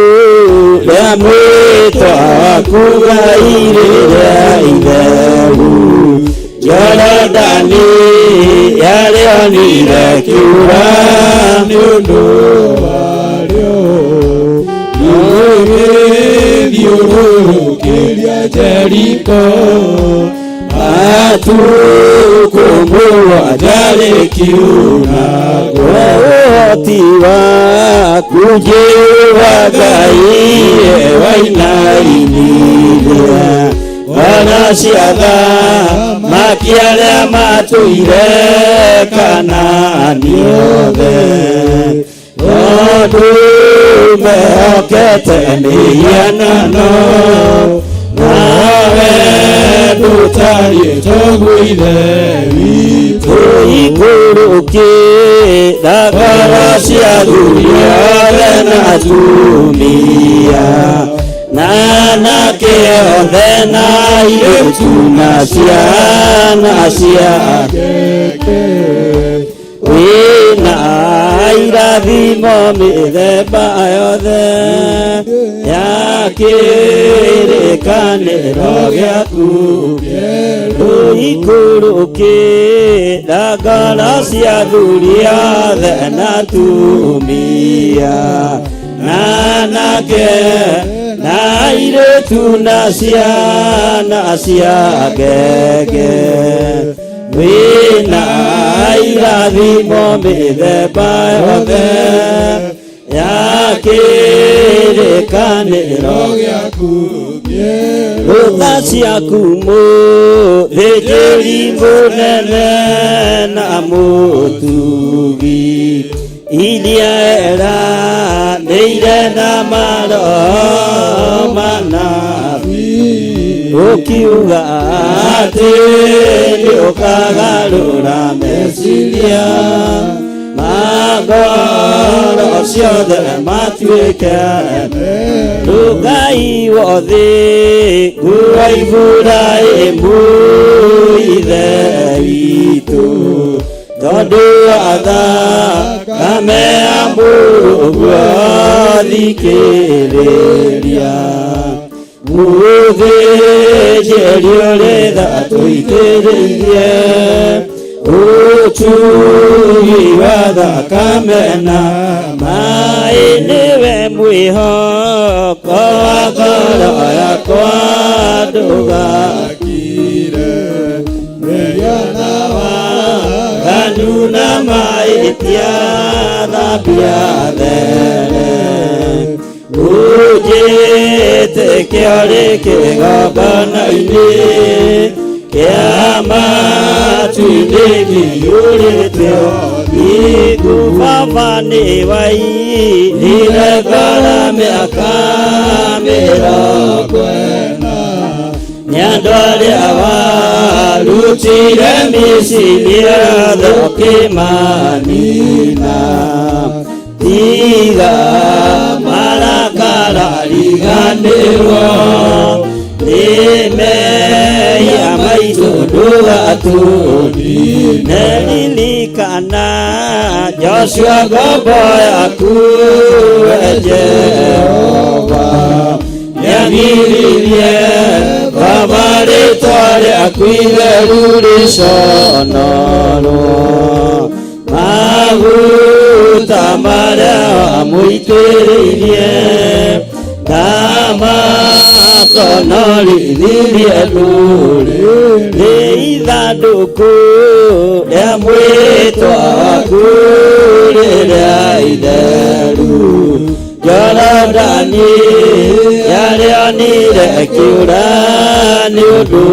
rĩa mwĩtwa waku Ngai rĩrĩa itheru Jorodani yarĩonire kĩura nĩ ũndũ warĩo rĩgĩthiũrũrũkĩria Jeriko matukũ mũgwanja rĩkiura kwa ũhoti waku Jehova Ngai wainainirie ngoro cia athamaki arĩa matũire Kanaani othe tondũ mehokete mĩhianano nawe ndũtariĩ toguo Ithe witũ. Ikũrũkĩra ngoro cia athuri othe na atumia na anake othe na airĩtu na ciana cia wĩna irathimo mĩthemba yothe ya kĩrĩkanĩro. Kĩrĩkanĩro gĩaku rũikũrũkĩra ngoro cia athuri othe na atumia na anake na airĩtu na ciana cia ngenge wĩna irathimo mĩthemba yothe ya kĩrĩkanĩro gĩaku rũtha ciaku mũthĩnjĩri mũnene na mũtugi iria eranĩire na maroho manabii ũkiuga atĩ nĩũkagarũra meciria ma ngoro ciothe matuĩke Ngai wothe nguo Iburahĩmu ithe witũ tondũ athakame ya mũrũguo thikĩrĩria mũthĩnjĩri ũrĩ tha tũitĩrĩirie ũtugi wa thakame na maĩ nĩwe mwĩhoko wa ngoro yakwa ndũgakire mehia na waganu na mahĩtia thambia there ũnjĩtĩke ũrĩ kĩgongona-inĩ kĩa matu-inĩ kĩiyũrĩte ũthingu baba nĩ wairire ngoro mĩaka mĩrongo ĩna nĩ andũ arĩa warutire Misiri othe ũkĩmanina tiga marakara riganĩrwo nĩ mehia maitũ ndũgatũnine ririkana Joshua ngombo yaku we Jehova nĩagiririe baba rĩtwa rĩaku itheru rĩconorwo maguta marĩa wamũitĩrĩirie ndamaconorithirie ndũrĩrĩ ithandũkũ rĩa mwĩtwa waku rĩrĩa itheru Jorodani yarĩonire kĩũra nĩ ũndũ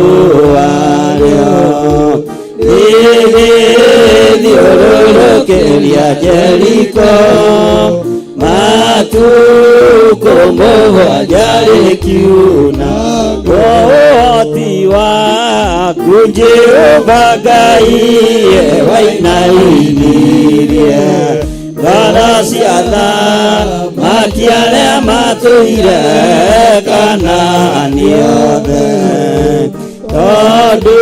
warĩo rĩgĩthiũrũrũkĩria Jeriko matukũ mũgwanja rĩkiuna ũhoti waku Jehova Ngai wainainirie ngoro cia athamaki arĩa matũire Kanaani othe tondũ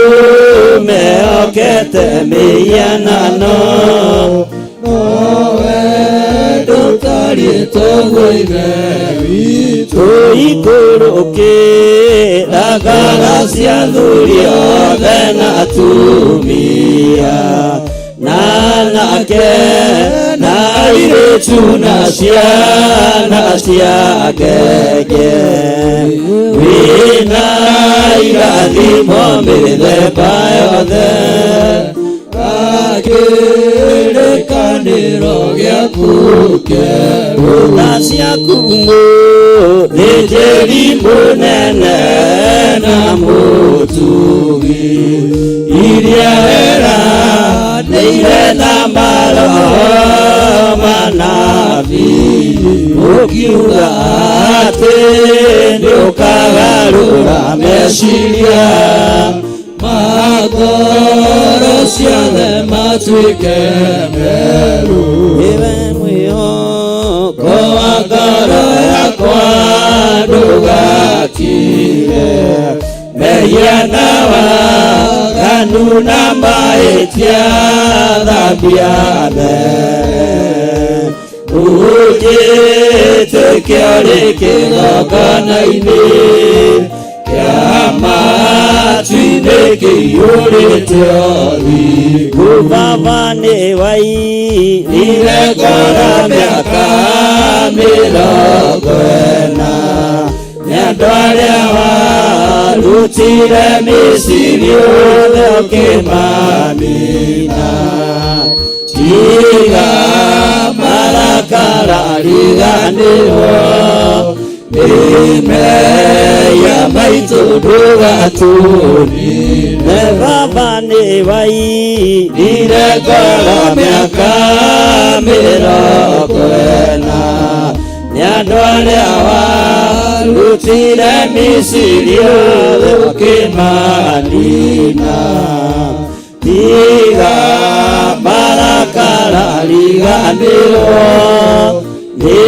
mehokete mĩhianano nowe ndũtariĩ toguo ithe witũ tũikũrũkĩra ngoro cia athuri othe na atumia na anake na airĩtu na ciana cia ngenge wĩna irathimo mĩthemba yothe kĩrĩkanĩro gĩaku kĩerũ tha ciaku mũthĩnjĩri mũnene na mũtugi iria eranĩire na maroho manabii ũkiuga atĩ nĩũkagarũra meciria ma ngoro ciothe matuĩke merũ nĩwe mwĩhoko wa ngoro yakwa ndũgakire mehia na waganu na mahĩtia thambia mbere ũnjĩtĩke ũrĩ kĩgongona-inĩ Ũiyũrĩte ũthingu. Baba nĩ wairire ngoro mĩaka 40, nĩ andũ arĩa warutire Misiri othe ũkĩmanina. Tiga marakara, riganĩrwo nĩ mehia maitũ, ndũgatũnine. Baba nĩ wairire ngoro mĩaka 40, nĩ andũ arĩa warutire Misiri othe ũkĩmanina. Tiga marakara, riganĩrwo nĩ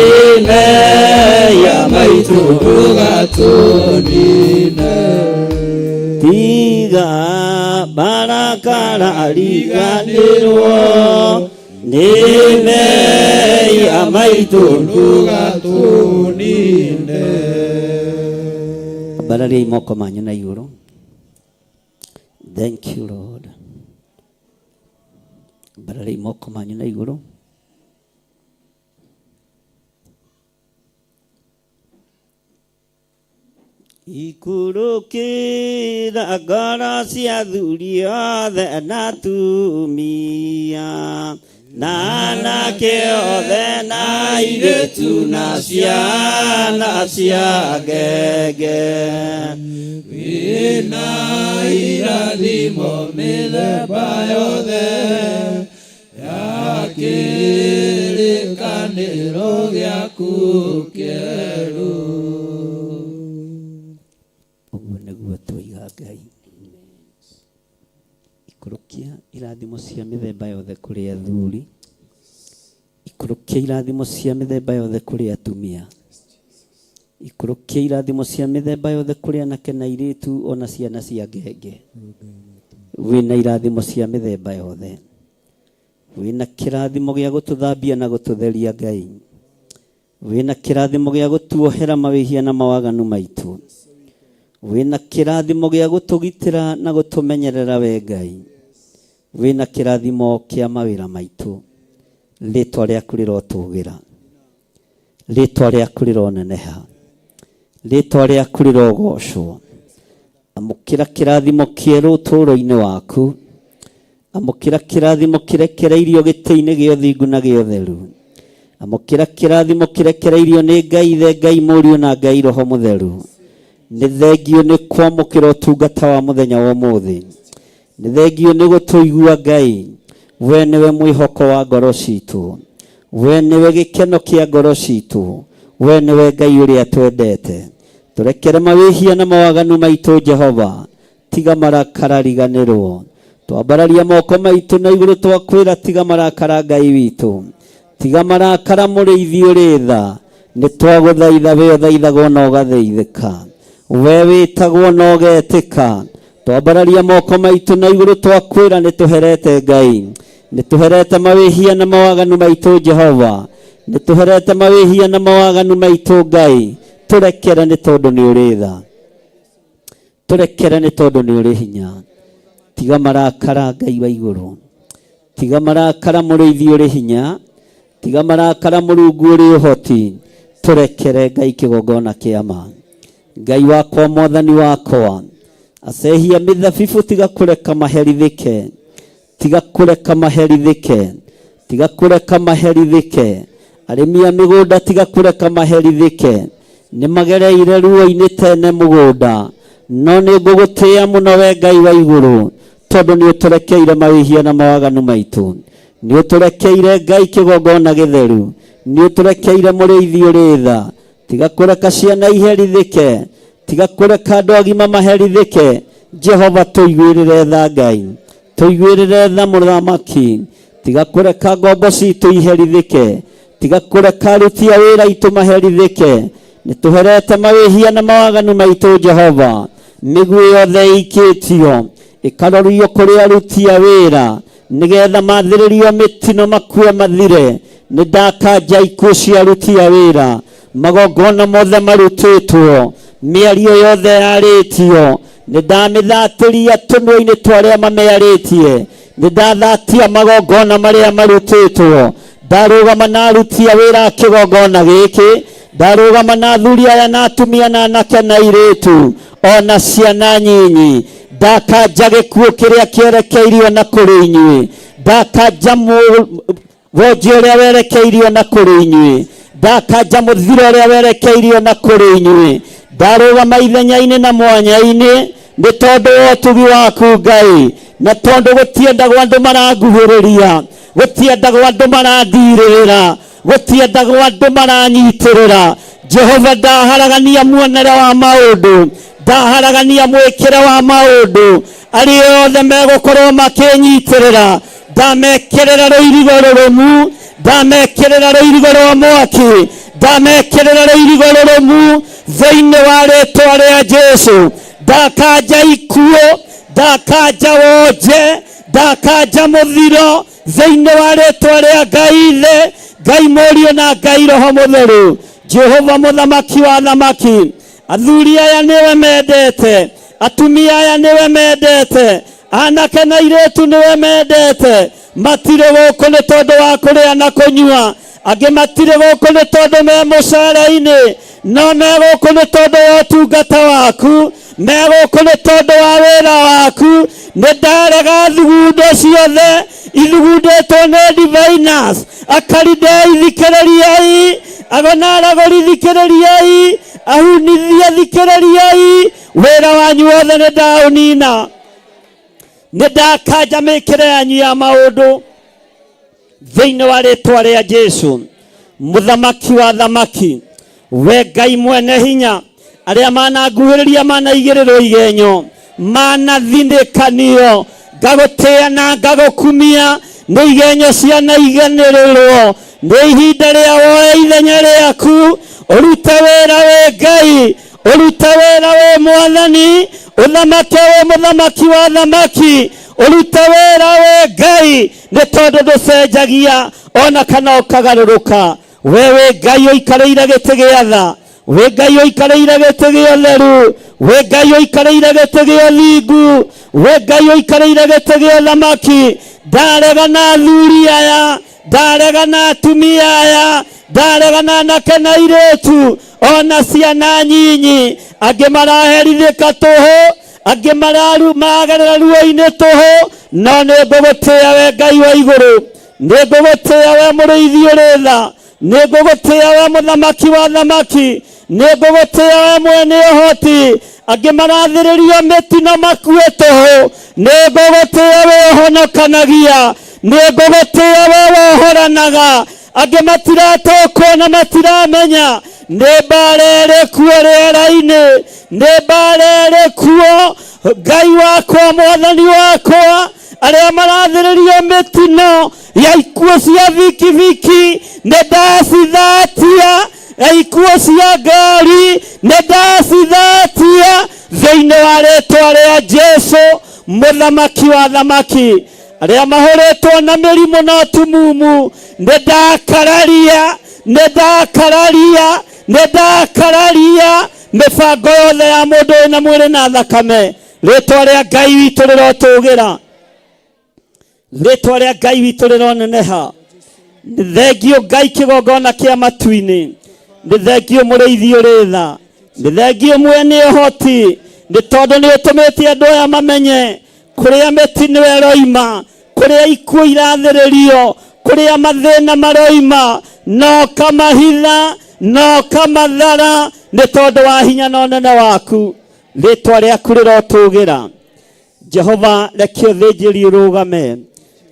mehia maitũ, ndũgatũnine. Tiga marakara, riganĩrwo nĩ mehia maitũ, ndũgatũnine. Ambarariai moko manyu na igũrũ. Thank you, Lord. Ambarariai moko manyu na igũrũ. Ikũrũkĩra ngoro cia athuri othe na atumia na anake othe na airĩtu na ciana cia ngenge. Wĩna irathimo mĩthemba yothe ya kĩrĩkanĩro gĩaku kĩerũ. Ũguo nĩguo twoiga. Ngai, ikũrũkia irathimo cia mĩthemba yothe kũrĩ athuri, ikũrũkia irathimo cia mĩthemba yothe kũrĩ atumia, ikũrũkia irathimo cia mĩthemba yothe kũrĩ anake na airĩtu ona ciana cia ngenge. Wĩna irathimo cia mĩthemba yothe, wĩna kĩrathimo gĩa gũtũthambia na gũtũtheria. Ngai, wĩna kĩrathimo gĩa gũtuohera mawĩhia na mawaganu maitũ, wĩna kĩrathimo gĩa gũtũgitĩra na gũtũmenyerera. We Ngai, wĩna kĩrathimo kĩa mawĩra maitũ. Rĩtwa rĩaku rĩrotũgĩra, rĩtwa rĩaku rĩroneneha, rĩtwa rĩaku rĩrogocwo. Amũkĩra kĩrathimo kĩerũ ũtũũro-inĩ waku. Amũkĩra kĩrathimo kĩrekereirio gĩtĩ-inĩ gĩa ũthingu na gĩa ũtheru. Amũkĩra kĩrathimo kĩrekereirio nĩ Ngai Ithe, Ngai Mũriũ na Ngai Roho Mũtheru. Nĩ thengio nĩ kwamũkĩra ũtungata wa mũthenya wa ũmũthĩ, nĩ thengio nĩ gũtũigua. Ngai, we nĩwe mwĩhoko wa ngoro citũ, we nĩwe gĩkeno kĩa ngoro citũ, we nĩwe Ngai ũrĩa twendete. Tũrekere mawĩhia na mawaganu maitũ. Jehova, tiga marakara, riganĩrwo. Twambararia moko maitũ na igũrũ, twakwĩra tiga marakara. Ngai witũ, tiga marakara. Mũrĩithi ũrĩ tha, nĩ twagũthaitha. We ũthaithagwo na ũgathaithĩka, we wĩtagwo na ũgetĩka. Twambararia moko maitũ na igũrũ, twakwĩra nĩ tũherete. Ngai, nĩ tũherete mawĩhia na mawaganu maitũ. Jehova, nĩ tũherete mawĩhia na mawaganu maitũ. Ngai, tũrekere nĩ tondũ nĩ ũrĩ tha. Tũrekere nĩ tondũ nĩ ũrĩ hinya. Tiga marakara, Ngai wa igũrũ. Tiga marakara, mũrĩithi ũrĩ hinya. Tiga marakara, Mũrungu ũrĩ ũhoti. Tũrekere, Ngai, kĩgongona kĩa ma. Ngai wakwa, Mwathani wakwa, acehia mĩthabibũ, tiga kũreka maherithĩke, tiga kũreka maherithĩke, tiga kũreka maherithĩke. Arĩmi a mĩgũnda, tiga kũreka maherithĩke. Nĩ magereire ruo-inĩ tene mũgũnda, no nĩ ngũgũtĩĩa mũno we Ngai wa igũrũ, tondũ nĩ ũtũrekeire mawĩhia na mawaganu maitũ. Nĩ ũtũrekeire, Ngai, kĩgongona gĩtheru. Nĩ ũtũrekeire, mũrĩithi ũrĩ tha. Tiga kũreka ciana iherithĩke, tiga kũreka andũ agima maherithĩke. Jehova, tũiguĩrĩre tha. Ngai, tũiguĩrĩre tha. Mũthamaki, tiga kũreka ngombo citũ iherithĩke, tiga kũreka aruti a wĩra itũ maherithĩke. Nĩ tũherete mawĩhia na mawaganu maitũ. Jehova, mĩguĩ yothe ĩikĩtio ĩkarorio kũrĩ aruti a wĩra nĩgetha mathĩrĩrio mĩtino makue mathire, nĩ ndakanja ikuũ cia aruti a wĩra. Magongona mothe marutĩtwo, mĩario yothe yarĩtio. Nĩ ndamĩthatĩria tũnua-inĩ twa arĩa mamĩarĩtie. Nĩ ndathatia magongona marĩa marutĩtwo. Ndarũgama na aruti a wĩra a kĩgongona gĩkĩ. Ndarũgama na athuri aya na atumia na anake na airĩtu ona ciana nyinyi. Ndakanja gĩkuũ kĩrĩa kĩerekeirio na kũrĩ inyuĩ. Ndakanja wonje ũrĩa werekeirio na kũrĩ inyuĩ. Ndakanja mũthiro ũrĩa werekeirio na kũrĩ inyuĩ. Ndarũgama ithenya-inĩ na mwanya-inĩ nĩ tondũ wa ũtugi waku Ngai, na tondũ gũtiendagwo andũ maranguhĩrĩria, gũtiendagwo andũ marandirĩrĩra, gũtiendagwo andũ maranyitĩrĩra. Jehova, ndaharagania muonere wa maũndũ, ndaharagania mwĩkĩre wa maũndũ. Arĩa othe megũkorwo makĩnyitĩrĩra, ndamekĩrĩra rũirigo rũrũmu, ndamekĩrĩra rũirigo rwa mwaki, ndamekĩrĩra rũirigo rũrũmu thĩinĩ wa rĩtwa rĩa Jesu. Ndakanja ikuũ, ndakanja wonje, ndakanja mũthiro thĩinĩ wa rĩtwa rĩa Ngai Ithe, Ngai Mũriũ na Ngai Roho Mũtheru. Jehova mũthamaki wa thamaki, athuri aya nĩwe mendete, atumia aya nĩwe mendete, anake na airĩtu nĩwe mendete. Matirĩ gũkũ nĩ tondũ wa kũrĩa na kũnyua, angĩ matirĩ gũkũ nĩ tondũ me mũcara-inĩ, no me gũkũ nĩ tondũ wa ũtungata waku, me gũkũ nĩ tondũ wa wĩra waku. Nĩ ndarega thugundo ciothe ithugundĩtwo nĩ diviners. Akaridei thikĩrĩriai, agonaragũri thikĩrĩriai, ahunithia thikĩrĩriai, wĩra wanyu wothe nĩ ndaũnina. Nĩ ndakanja mĩkĩre yanyu ya maũndũ thĩinĩ wa rĩtwa rĩa Jesu, mũthamaki wa thamaki. We Ngai mwene hinya, arĩa mananguhĩrĩria manaigĩrĩrwo igenyo, manathinĩkanio, ngagũtĩĩa na ngagũkumia. Nĩ igenyo cianaiganĩrĩrwo, nĩ ihinda rĩa woe ithenya rĩaku, ũrute wĩra wĩ Ngai, ũrute wĩra wĩ Mwathani, ũthamake wĩ mũthamaki wa thamaki, ũrute wĩra wĩ Ngai, nĩ tondũ ndũcenjagia ona kana ũkagarũrũka. We wĩ Ngai ũikarĩire gĩtĩ gĩa tha, wĩ Ngai ũikarĩire gĩtĩ gĩa ũtheru, wĩ Ngai ũikarĩire gĩtĩ gĩa ũthingu, wĩ Ngai ũikarĩire gĩtĩ gĩa ũthamaki. Ndarega na athuri aya, ndarega na atumia aya, ndarega na anake na airĩtu ona ciana nyinyi. Angĩ maraherithĩka tũhũ, angĩ maragerera ruo-inĩ tũhũ, no nĩ ngũgũtĩĩa we Ngai wa igũrũ, nĩ ngũgũtĩĩa we mũrĩithi ũrĩ tha, nĩ ngũgũtĩĩa we mũthamaki wa thamaki, nĩ ngũgũtĩĩa we mwene ũhoti. Angĩ marathĩrĩrio mĩtino makue tũhũ, nĩ ngũgũtĩĩa we ũhonokanagia, nĩ ngũgũtĩĩa we wohoranaga. Angĩ matiratũkwo na matiramenya nĩ mbara ĩrĩ kuo rĩera-inĩ, nĩ mbara ĩrĩ kuo. Ngai wakwa, Mwathani wakwa, arĩa marathĩrĩrio mĩtino ya ikuũ cia bikibiki nĩ ndacithatia, ya ikuũ cia ngari nĩ ndacithatia thĩinĩ wa rĩtwa rĩa Jesu, mũthamaki wa thamaki. Arĩa mahũrĩtwo na mĩrimũ na ũtumumu nĩ ndakararia, nĩ ndakararia, nĩ ndakararia mĩbango yothe ya mũndũ wĩna mwĩrĩ na thakame. Rĩtwa rĩa Ngai witũ rĩrotũgĩra, rĩtwa rĩa Ngai witũ rĩroneneha. Nĩ thengio Ngai kĩgongona kĩa matu-inĩ, nĩ thengio mũrĩithi ũrĩ tha, nĩ thengio mwene ũhoti, nĩ tondũ nĩ ũtũmĩte andũ aya mamenye kũrĩa mĩtino ĩroima, kũrĩa ikuũ irathĩrĩrio, kũrĩa mathĩna maroima, no kamahitha, no kamathara, nĩ tondũ wa hinya na ũnene waku. Rĩtwa rĩaku rĩrotũgĩra. Jehova, reke ũthĩnjĩri ũrũgame,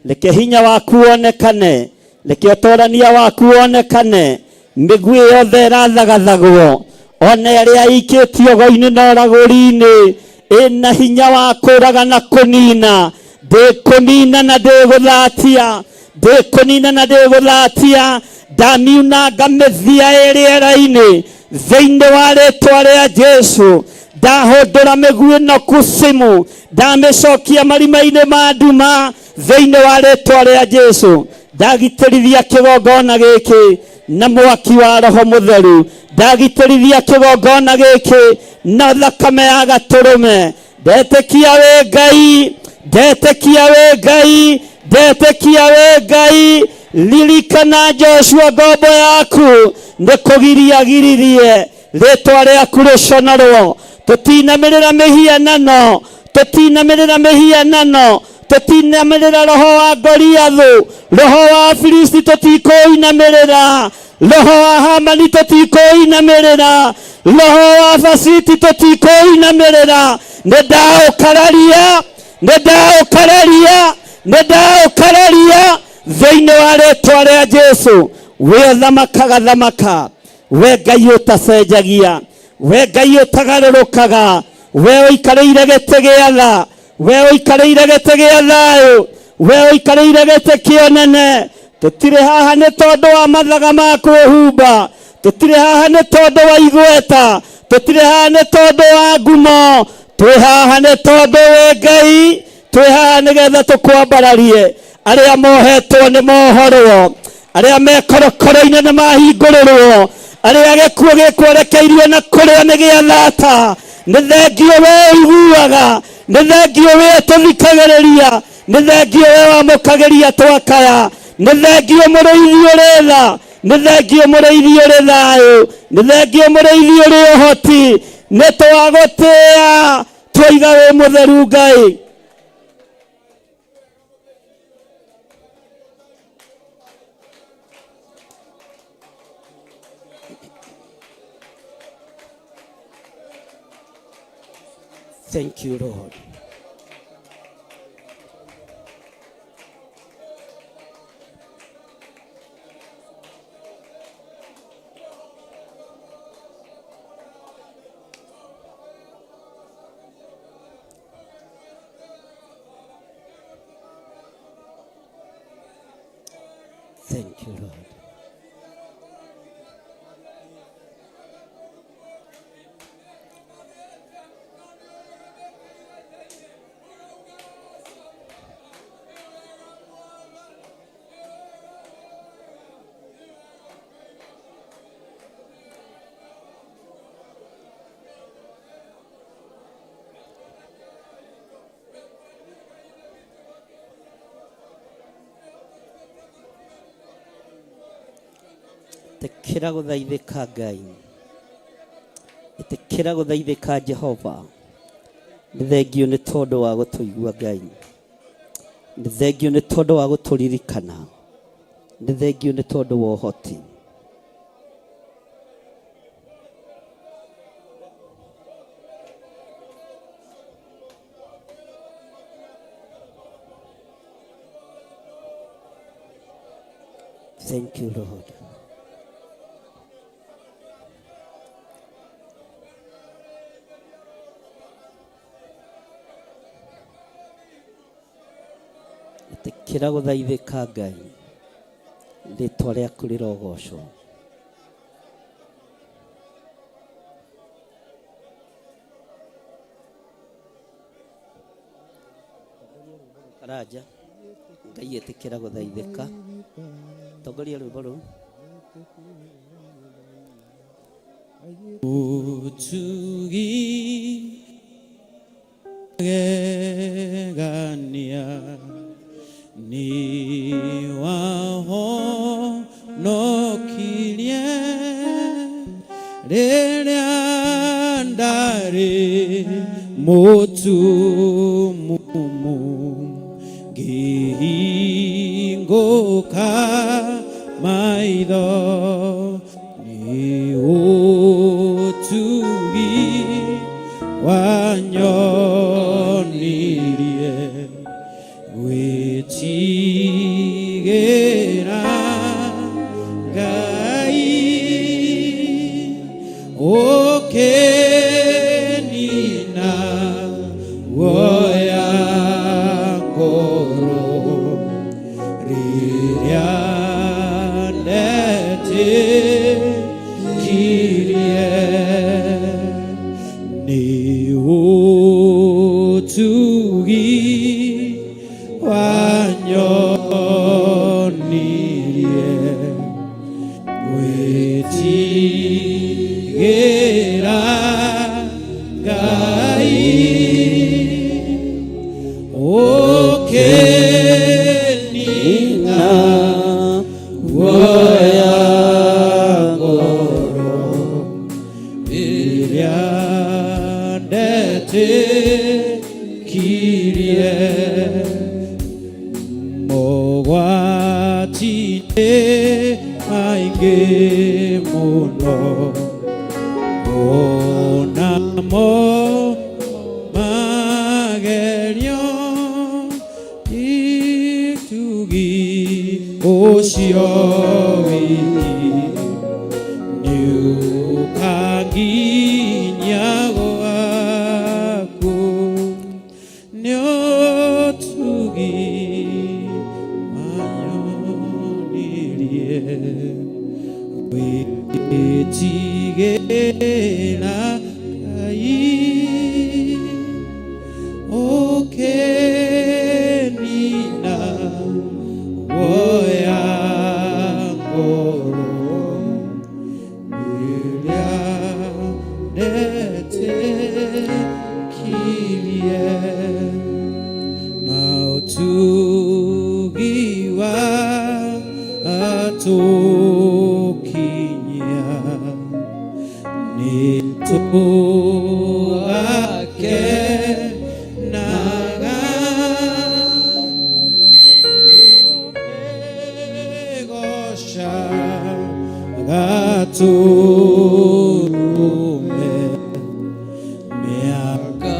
reke hinya waku wonekane, reke ũtorania waku wonekane. Mĩguĩ yothe ĩrathagathagwo, ona ĩrĩa ĩikĩtio go-inĩ na ũragũri-inĩ, ĩna hinya wa kũraga na kũnina. Ndĩkũnina na ndĩgũthatia, ndĩkũnina na ndĩgũthatia. Ndamiunanga mĩthia ĩ rĩera-inĩ thĩinĩ wa rĩtwa rĩa Jesu. Ndahũndũra mĩguĩ ĩno kusimu, ndamĩcokia marima-inĩ ma nduma thĩinĩ wa rĩtwa rĩa Jesu. Ndagitĩrithia kĩgongona gĩkĩ na mwaki wa Roho Mũtheru, ndagitĩrithia kĩgongona gĩkĩ na thakame ya gatũrũme. Ndetĩkia wĩ Ngai, ndetĩkia wĩ Ngai, ndetĩkia wĩ Ngai. Ririkana Joshua ngombo yaku, nĩ kũgiria giririe rĩtwa rĩaku rĩconorwo. Tũtinamĩrĩra mĩhianano, tũtinamĩrĩra mĩhianano, tũtinamĩrĩra roho wa Goliathu, roho wa Filisti tũtikũinamĩrĩra, roho wa Hamani tũtikũinamĩrĩra, roho wa Fasiti tũtikũinamĩrĩra. Nĩ ndaũkararia, nĩ ndaũkararia, nĩ ndaũkararia thĩinĩ wa rĩtwa rĩa Jesu. We ũthamakaga thamaka, we Ngai ũtacenjagia, we Ngai ũtagarũrũkaga, we ũikarĩire gĩtĩ gĩa tha, we ũikarĩire gĩtĩ gĩa thayũ, we ũikarĩire gĩtĩ kĩa ũnene. Tũtirĩ haha nĩ tondũ wa mathaga ma kwĩhumba, tũtirĩ haha nĩ tondũ wa igweta, tũtirĩ haha nĩ tondũ wa ngumo, twĩ haha nĩ tondũ wĩ Ngai, twĩ haha nĩgetha tũkwambararie. Arĩa mohetwo nĩ mohorwo, arĩa me korokoro-inĩ nĩ mahingũrĩrwo, arĩa gĩkuũ gĩkwerekeirio na kũrĩa nĩ gĩa thata. Nĩ thengio we ũiguaga, nĩ thengio we ũtũthikagĩrĩria, nĩ thengio we wamũkagĩria twakaya, nĩ thengio mũrĩithi ũrĩ tha, nĩ thengio mũrĩithi ũrĩ thayũ, nĩ thengio mũrĩithi ũrĩ ũhoti. Nĩ twagũtĩĩa, twaiga wĩ mũtheru Ngai. Thank you, Lord. Thank you, Lord. Ĩtĩkĩra gũthaithĩka Ngai, ĩtĩkĩra gũthaithĩka Jehova. Nĩ thengio nĩ tondũ wa gũtũigua Ngai, nĩ thengio nĩ tondũ wa gũtũririkana, nĩ thengio nĩ tondũ wa ũhoti. Thank you, Lord. Ĩtĩkĩra gũthaithĩka Ngai, rĩtwa rĩaku rĩrogocwo. Karanja, Ngai ĩtĩkĩra gũthaithĩka. Tongoria rwĩmbo rũu. Utugi gegania ni wahonokirie rĩrĩa ndarĩ mũtumumu ngĩhingũka maitho nĩ ũtugi wanyonirie gwĩtigĩra Ngai ũkĩnina guoya ngoro rĩrĩa ndetĩkirie nĩ ũtugi wanyonirie gwĩtigĩra Ngai. Ndetĩkirie mogwati-inĩ maingĩ mũno onamo magerio itugi ũcio wiki nĩũkanginya gwaku nĩ ũtugi wanyonirie wĩtigĩra Ngai ũkĩnina guoya ngoro rĩrĩa ndetĩkirie na ũtugi wa atũkinyia nĩtũgakenaga tũkĩgoca Gatũrũme mĩaka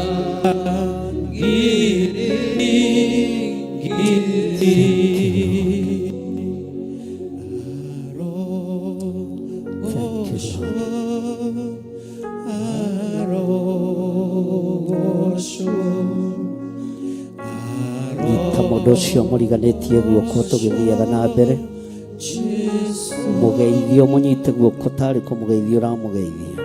ngiri ngiri. Arogocwo, arogocwo, Nyita mũndũ ũcio mũriganĩtie guoko tũgĩthiaga na mbere. Mũgeithio mũnyite guoko tarĩ kũmũgeithia ũramũgeithia.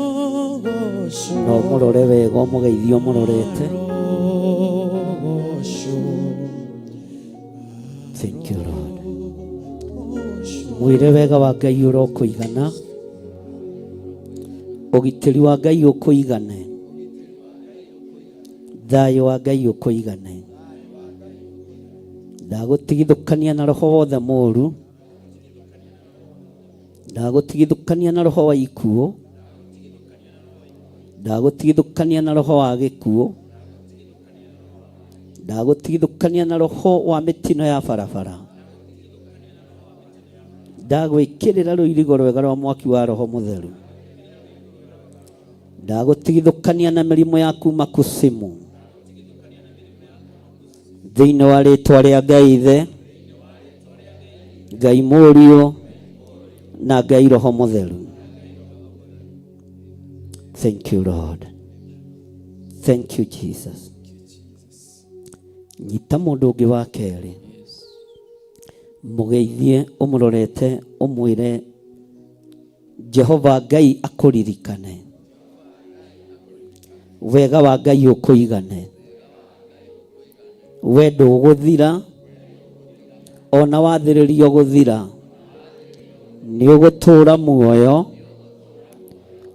Arogocwo, Na ũmũrore wega ũmũgeithie ũmũrorete. Arogocwo. Thank you, Lord. Mwĩre wega wa Ngai ũrokũigana. Ũgitĩri wa Ngai ũkũigane. Thayũ wa Ngai ũkũigane. Ndagũtigithũkania na roho wothe mũũru. Ndagũtigithũkania na roho wa ikuũ. Ndagũtigithũkania na roho wa gĩkuũ. Ndagũtigithũkania na roho wa mĩtino ya barabara. Ndagwĩkĩrĩra rũirigo rwega rwa mwaki wa roho mũtheru. Ndagũtigithũkania na mĩrimũ ya kuma kusimu. Thĩinĩ wa rĩtwa rĩa Ngai Ithe, Ngai Mũriũ na Ngai Roho Mũtheru. Thank you, Lord. Thank you, Jesus. Nyita mũndũ ũngĩ wa kerĩ, mũgeithie ũmũrorete, ũmwĩre Jehova Ngai akũririkane, wega wa Ngai ũkũigane, we ndũgũthira ona wathĩrĩrio gũthira, nĩ ũgũtũũra muoyo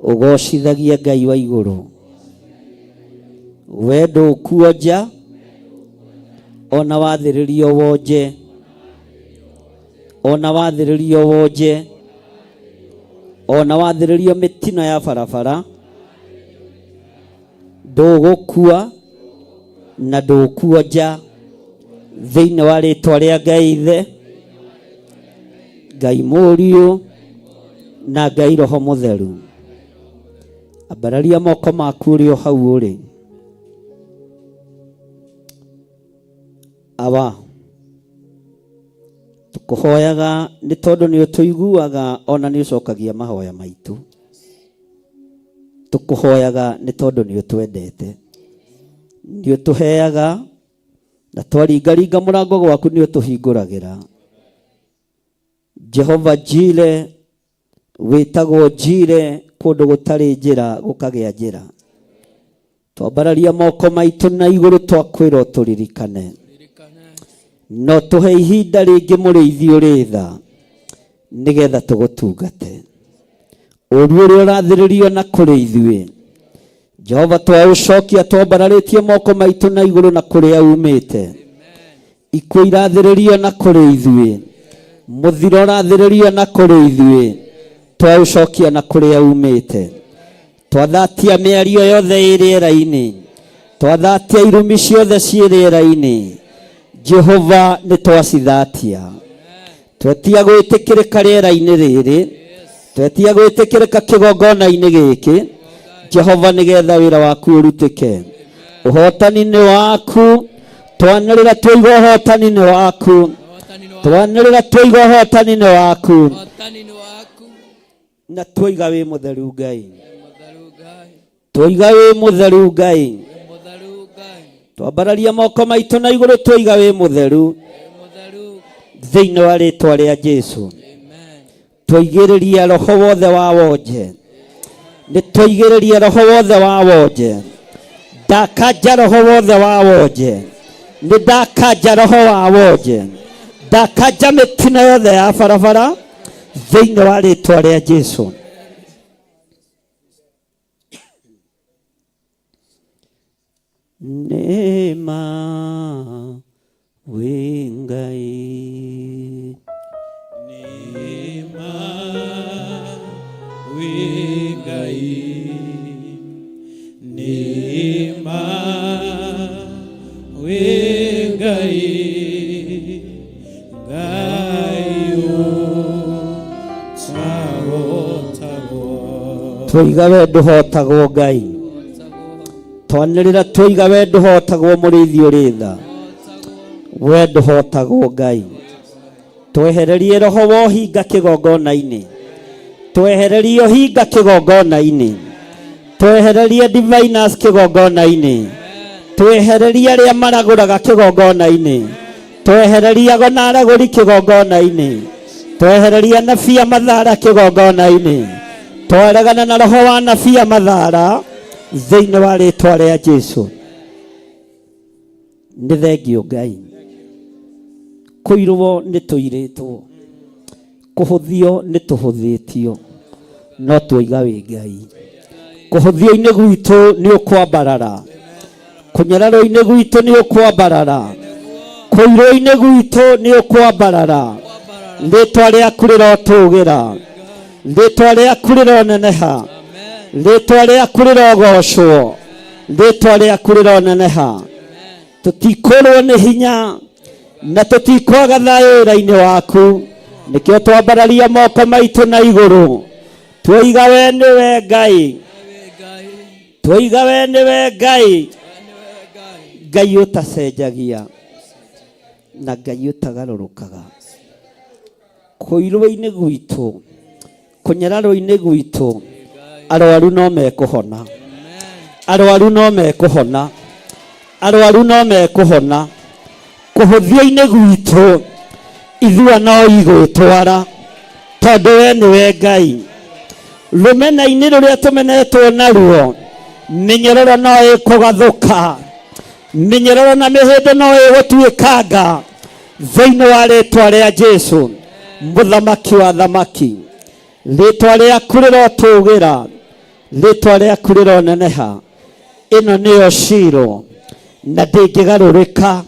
ũgocithagie Ngai wa igũrũ. We ndũkuonja ona wathĩrĩrio wonje, ona wathĩrĩrio wonje, ona wathĩrĩrio mĩtino ya barabara, ndũgũkua na ndũkuonja thĩinĩ wa rĩtwa rĩa Ngai Ithe, Ngai Mũriũ na Ngai Roho Mũtheru. Ambararia moko maku ũrĩ o hau ũrĩ. Awa, tũkũhoyaga nĩ tondũ nĩ ũtũiguaga ona nĩ ũcokagia mahoya maitũ. Tũkũhoyaga nĩ tondũ nĩ ũtwendete, nĩ ũtũheaga na twaringaringa mũrango gwaku nĩ ũtũhingũragĩra. Jehova Jire, wĩtagwo Jire kũndũ gũtarĩ njĩra gũkagĩa njĩra. Twambararia moko maitũ na igũrũ twakwĩra ũtũririkane, no tũhe ihinda rĩngĩ mũrĩithi ũrĩ tha nĩgetha tũgũtungate. Ũru ũrĩa ũrathĩrĩrio na kũrĩ ithuĩ Jehova twaũcokia twambararĩtie moko maitũ na igũrũ na kũrĩa umĩte. Ikuũ irathĩrĩrio na kũrĩ ithuĩ, mũthiro ũrathĩrĩrio na kũrĩ ithuĩ, twaũcokia na kũrĩa umĩte. Twathatia mĩario yothe ĩ rĩera-inĩ, twathatia irumi ciothe ciĩ rĩera-inĩ. Jehova, nĩ twacithatia. Twetia gwĩtĩkĩrĩka rĩera-inĩ rĩrĩ, twetia gwĩtĩkĩrĩka kĩgongona-inĩ gĩkĩ, Jehova, nĩgetha wĩra waku ũrutĩke. Ũhotani nĩ waku. Twanĩrĩra tũiga ũhotani nĩ waku. Twanĩrĩra tũiga ũhotani nĩ waku. Na twoiga wĩ mũtheru Ngai, twoiga wĩ mũtheru Ngai. Twambararia moko maitũ na igũrũ, twoiga wĩ mũtheru thĩinĩ wa rĩtwa rĩa Jesu. Twaigĩrĩria roho wothe wa wonje, nĩ twaigĩrĩria roho wothe wa wonje. Ndakanja roho wothe wa wonje, nĩ ndakanja roho wa wonje, ndakanja mĩtino yothe ya barabara thĩinĩ wa rĩtwa rĩa Jesu. Nĩ ma wĩ Ngai. Nĩ ma wĩ Ngai, nĩ ma wĩ Ngai, Ngai ũtahotagwo. Twoiga we ndũhotagwo Ngai. Twanĩrĩra twoiga we ndũhotagwo, mũrĩithi ũrĩ tha, we ndũhotagwo Ngai. Twehererie roho wa ũhinga kĩgongona-inĩ, twehererie ũhinga kĩgongona-inĩ, twehererie diviners kĩgongona-inĩ, twehererie arĩa maragũraga kĩgongona-inĩ, twehererie ago na aragũri kĩgongona-inĩ, twehererie anabii a mathara kĩgongona-inĩ. Twaregana na roho wa anabii a mathara thĩinĩ wa rĩtwa rĩa Jesu. Nĩ thengio Ngai. Kũirwo nĩ tũirĩtwo, kũhũthio nĩ tũhũthĩtio, no twoiga wĩ Ngai. Kũhũthio-inĩ gwitũ nĩ ũkwambarara, kũnyararwo-inĩ gwitũ nĩ ũkwambarara, kũirwo-inĩ gwitũ nĩ ũkwambarara. Rĩtwa rĩaku rĩrotũgĩra, rĩtwa rĩaku rĩroneneha, rĩtwa rĩaku rĩrogocwo, rĩtwa rĩaku rĩroneneha. Tũtikũrwo nĩ hinya na tũtikwaga thayũ wĩra-inĩ waku. Nĩkĩo twambararia moko maitũ na igũrũ, twoiga we nĩwe Ngai, twoiga we nĩwe Ngai, Ngai ũtacenjagia na Ngai ũtagarũrũkaga. Kũirwo-inĩ gwitũ, kũnyararwo-inĩ gwitũ, arwaru no mekũhona, arwaru no mekũhona, arwaru no mekũhona. Kũhũthio-inĩ gwitũ, ithua no igwĩtwara, tondũ we nĩwe Ngai. Rũmena-inĩ rũrĩa tũmenetwo naruo, mĩnyororo no ĩkũgathũka, mĩnyororo na mĩhĩndo no ĩgũtuĩkanga thĩinĩ wa rĩtwa rĩa Jesu, mũthamaki wa thamaki. Rĩtwa rĩaku rĩrotũgĩra, rĩtwa rĩaku rĩroneneha. Ĩno nĩyo Shilo, na ndĩngĩgarũrĩka,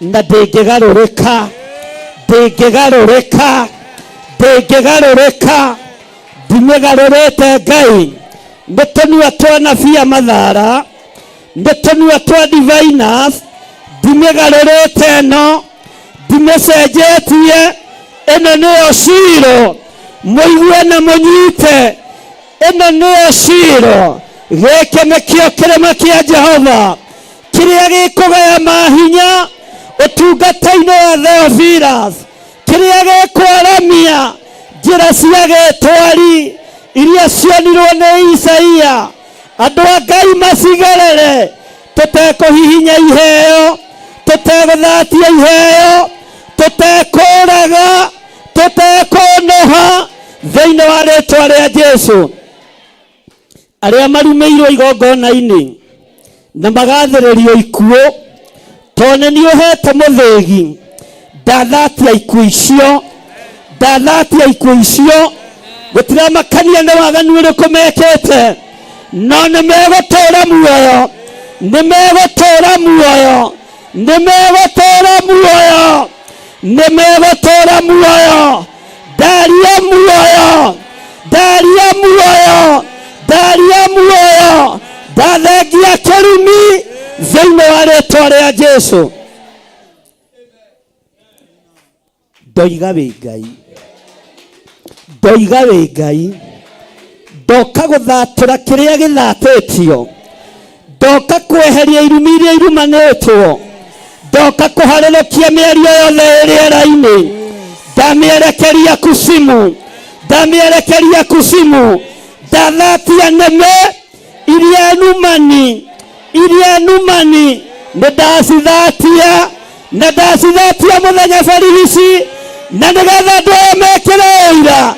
na ndĩngĩgarũrĩka, ndĩngĩgarũrĩka, ndĩngĩgarũrĩka. Ndimĩgarũrĩte Ngai. Nĩ tũnua twa anabii a mathara, nĩ tũnua twa diviners. Ndimĩgarũrĩte ĩno, ndimĩcenjetie. Ĩno nĩyo Shilo, mũigue na mũnyite. Ĩno nĩyo Shilo. Gĩkĩ nĩkĩo kĩrĩma kĩa Jehova kĩrĩa gĩkũgaya mahinya ũtungata-inĩ wa Theophilus, kĩrĩa gĩkwaramia njĩra cia gĩtwari iria cionirwo nĩ Isaia. Andũ a Ngai macigerere tũtekũhihinya iheo, tũtegũthatia iheo, tũtekũraga, tũtekũnũha thĩinĩ wa rĩtwa rĩa Jesu. Arĩa marumĩirwo igongona-inĩ na magathĩrĩrio ikuũ, tondũ nĩ niĩ ũhete mũthĩgi, ndathatia ikuũ icio, ndathatia ikuũ icio. Gũtiramakania nĩ waganu ũrĩkũ mekĩte, no nĩ megũtũũra muoyo, nĩ megũtũũra muoyo, nĩ megũtũũra muoyo, nĩ megũtũũra muoyo. Ndaria muoyo, ndaria muoyo, ndaria. Ndaria muoyo, ndathengia kĩrumi thĩinĩ wa rĩtwa rĩa Jesu. Ndoiga wĩ Ngai, ndoiga wĩ Ngai, ndoka gũthatũra kĩrĩa gĩthatĩtio, ndoka kweheria irumi iria irumanĩtwo, ndoka kũharũrũkia mĩario yothe ĩ rĩera-inĩ, ndamĩerekeria kusimu, ndamĩerekeria kusimu, ndathatia nĩme iria numani, iria numani nĩndacithatia, na ndacithatia mũthenya barigici, na nĩgetha andũ aya mekĩre ũira.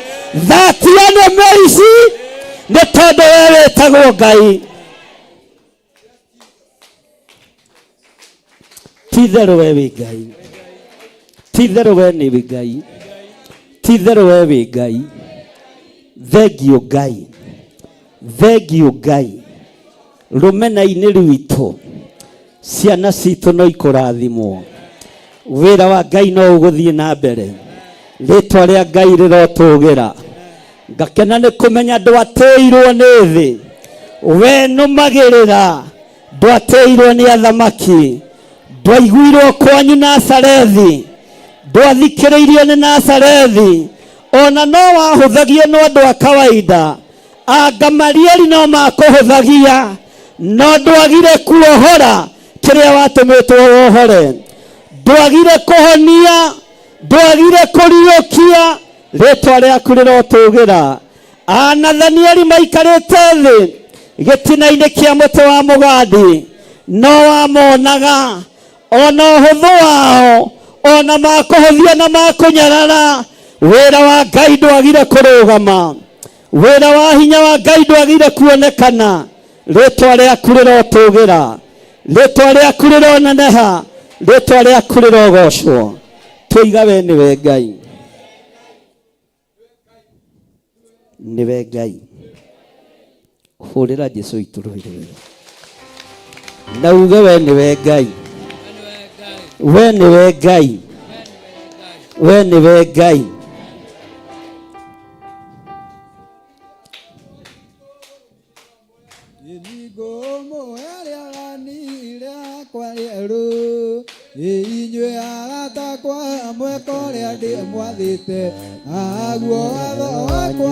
Thatia nĩme ici nĩ tondũ we wĩtagwo Ngai. Ti itherũ we wĩ Ngai, ti itherũ we nĩ wĩ Ngai, ti itherũ we wĩ Ngai. Thengiũ Ngai, thengiũ Ngai. Rũmena-inĩ rwitũ ciana citũ no ikũrathimwo, wĩra wa Ngai no ũgũthiĩ na mbere, rĩtwa rĩa Ngai rĩrotũgĩra. Ngakena nĩ kũmenya ndwatĩirwo nĩ thĩ, we nũmagĩrĩra, ndwatĩirwo nĩ athamaki, ndwaiguirwo kwanyu Nazarethi, ndwathikĩrĩirio nĩ Nazarethi, ona no wahũthagio nĩ andũ a kawaida. Agamalieli no makũhũthagia, no ndwagire kuohora kĩrĩa watũmĩtwo wohore, ndwagire kũhonia, ndwagire kũriũkia, rĩtwa rĩaku rĩrotũgĩra. Anathanieli maikarĩte thĩ gĩtina-inĩ kĩa mũtĩ wa mũgandi, no wamonaga ona ũhũthũ wao, ona makũhũthia na makũnyarara. Wĩra wa Ngai ndwagire kũrũgama, wĩra wa hinya wa Ngai ndwagire kuonekana. Rĩtwa rĩaku rĩrotũgĩra, rĩtwa rĩaku rĩroneneha, rĩtwa rĩaku rĩrogocwo. Tũiga we nĩwe Ngai, nĩwe Ngai. Hũrĩra Jesu witũ rũhĩ rwega na uge we nĩwe Ngai, we nĩwe Ngai, we nĩwe Ngai. Inyuĩ arata akwa mweka ũrĩa ndĩmwathĩte, aguo watho wakwa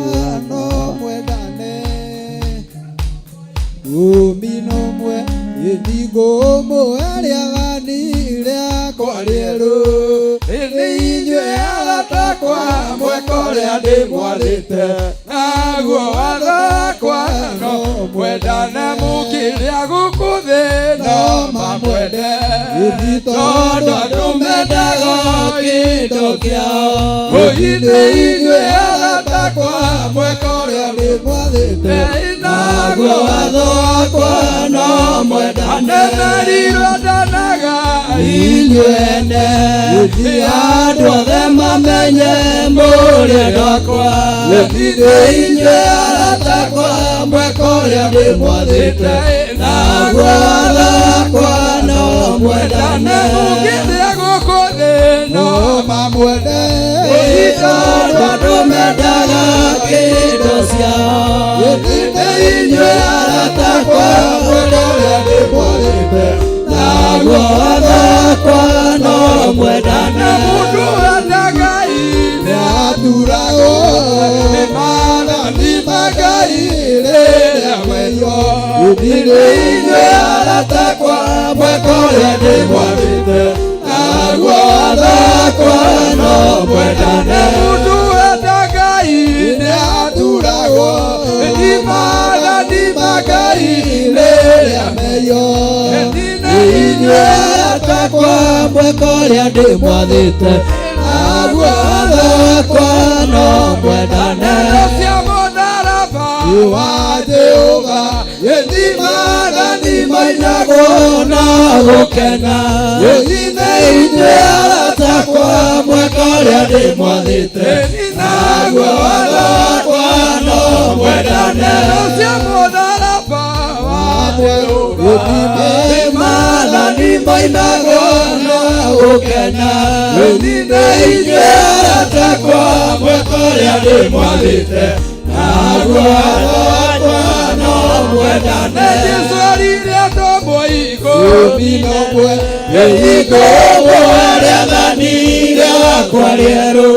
no mwendane. Umi no mwe ĩthingũmũ rĩathani rĩakwa rĩerũ, inyuĩ arata akwa mweka ũrĩa ndĩmwathĩte, naguo watho wakwa no mwendane. Mũkĩrĩa gũkũ thĩ no mamwende, tondũ andũ mendaga kĩndũ kĩao. Mũhithĩ inyuĩ arata akwa mweka ũrĩa ndĩmwathĩte, naguo watho wakwa no mwendane. Merirwo ndanaga inyuĩ ene, andũ othe mamenye mũrĩ andũ akwa. Gũtirĩ inyuĩ arata akwa mweka ũrĩa ndĩmwathĩte, naguo watho wakwa no mwendane. Mũngĩrĩa gũkũ thĩ no mamwende, tondũ andũ mendaga kĩndũ ciao. Gũtirĩ inyuĩ arata akwa mweka ũrĩa ndĩmwathĩte, naguo watho wakwa no mwendane. Mũndũ enda Ngai nĩaturagwo nĩ maathani ma Ngai rĩrĩa mwerio. Gũtirĩ inyuĩ arata akwa mweka ũrĩa ndĩmwathĩte, naguo watho wakwa no mwendane. Mũndũ enda Ngai nĩaturagwo nĩ maathani ma Ngai rĩrĩa merio. Inyuĩ arata akwa mweka ũrĩa ndĩmwathĩte, naguo watho wakwa no mwendane. Cia mũtharaba wa Jehova ĩthi maathani mainagwo na gũkena. Ĩthine inyuĩ arata akwa mweka ũrĩa ndĩmwathĩte, naguo watho wakwa no mwendane. Cia mũtharaba wa Jehova maathani mainagwo na gũkena. Ĩthine inyuĩ arata akwa mweka ũrĩa ndĩmwathĩte, naguo watho wakwa no Mwendane. Jesu erire andũ amwe 11 ikũmwe rĩathani rĩakwa rĩerũ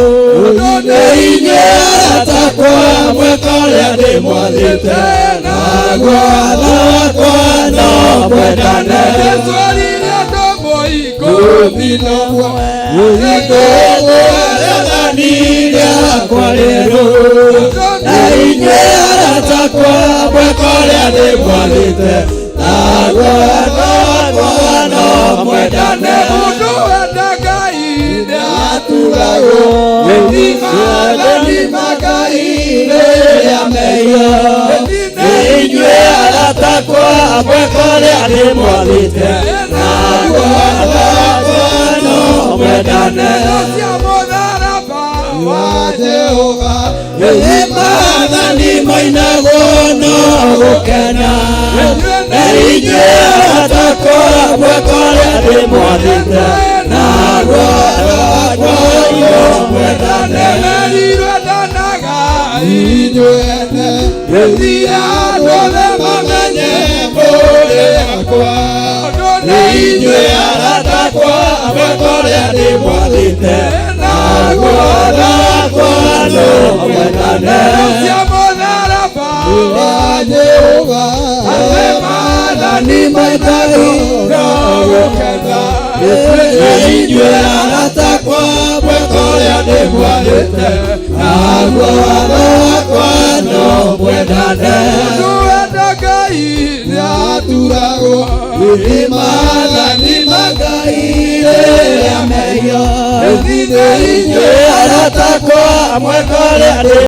nĩ inyuĩ arata akwa mweka ũrĩa ndĩmwathĩte naguo watho wakwa no mwendane. Jesu erire andũ amwe 11 ikũmwe rĩathani rĩakwa rĩerũ na inyuĩ arata akwa mweka ũrĩa ndĩmwathĩte naguo watho wakwa no mwendane. Mũndũ wenda Ngai nĩaturagwo nĩ maathani ma Ngai rĩrĩa mehia nĩ inyuĩ arata akwa mweka ũrĩa ndĩmwathĩte naguo watho wakwa no mwendane. Cia mũtharaba wa Jehova nĩ maathani mainagwo no gũkena na inyuĩ arata akwa mweka ũrĩa ndĩmwathĩte naguo watho wakwa no mwendane. Merirwo ndanaga inyuĩ ene gĩthiĩ andũ othe mamenye mũrĩ akwa nĩ inyuĩ arata akwa mweka ũrĩa ndĩmwathĩte naguo watho wakwa no mwendane. Cia mũtharaba wa Jehova atĩ maathani maitagwo no gũkena nĩ inyuĩ arata akwa mweka ũrĩa ndĩmwathĩte naguo watho wakwa no mwendane. Mũndũ wenda Ngai nĩaturagwo nĩ maathani ma Ngai rĩrĩa mehia nĩ inyuĩ arata akwa mweka ũrĩa ndĩ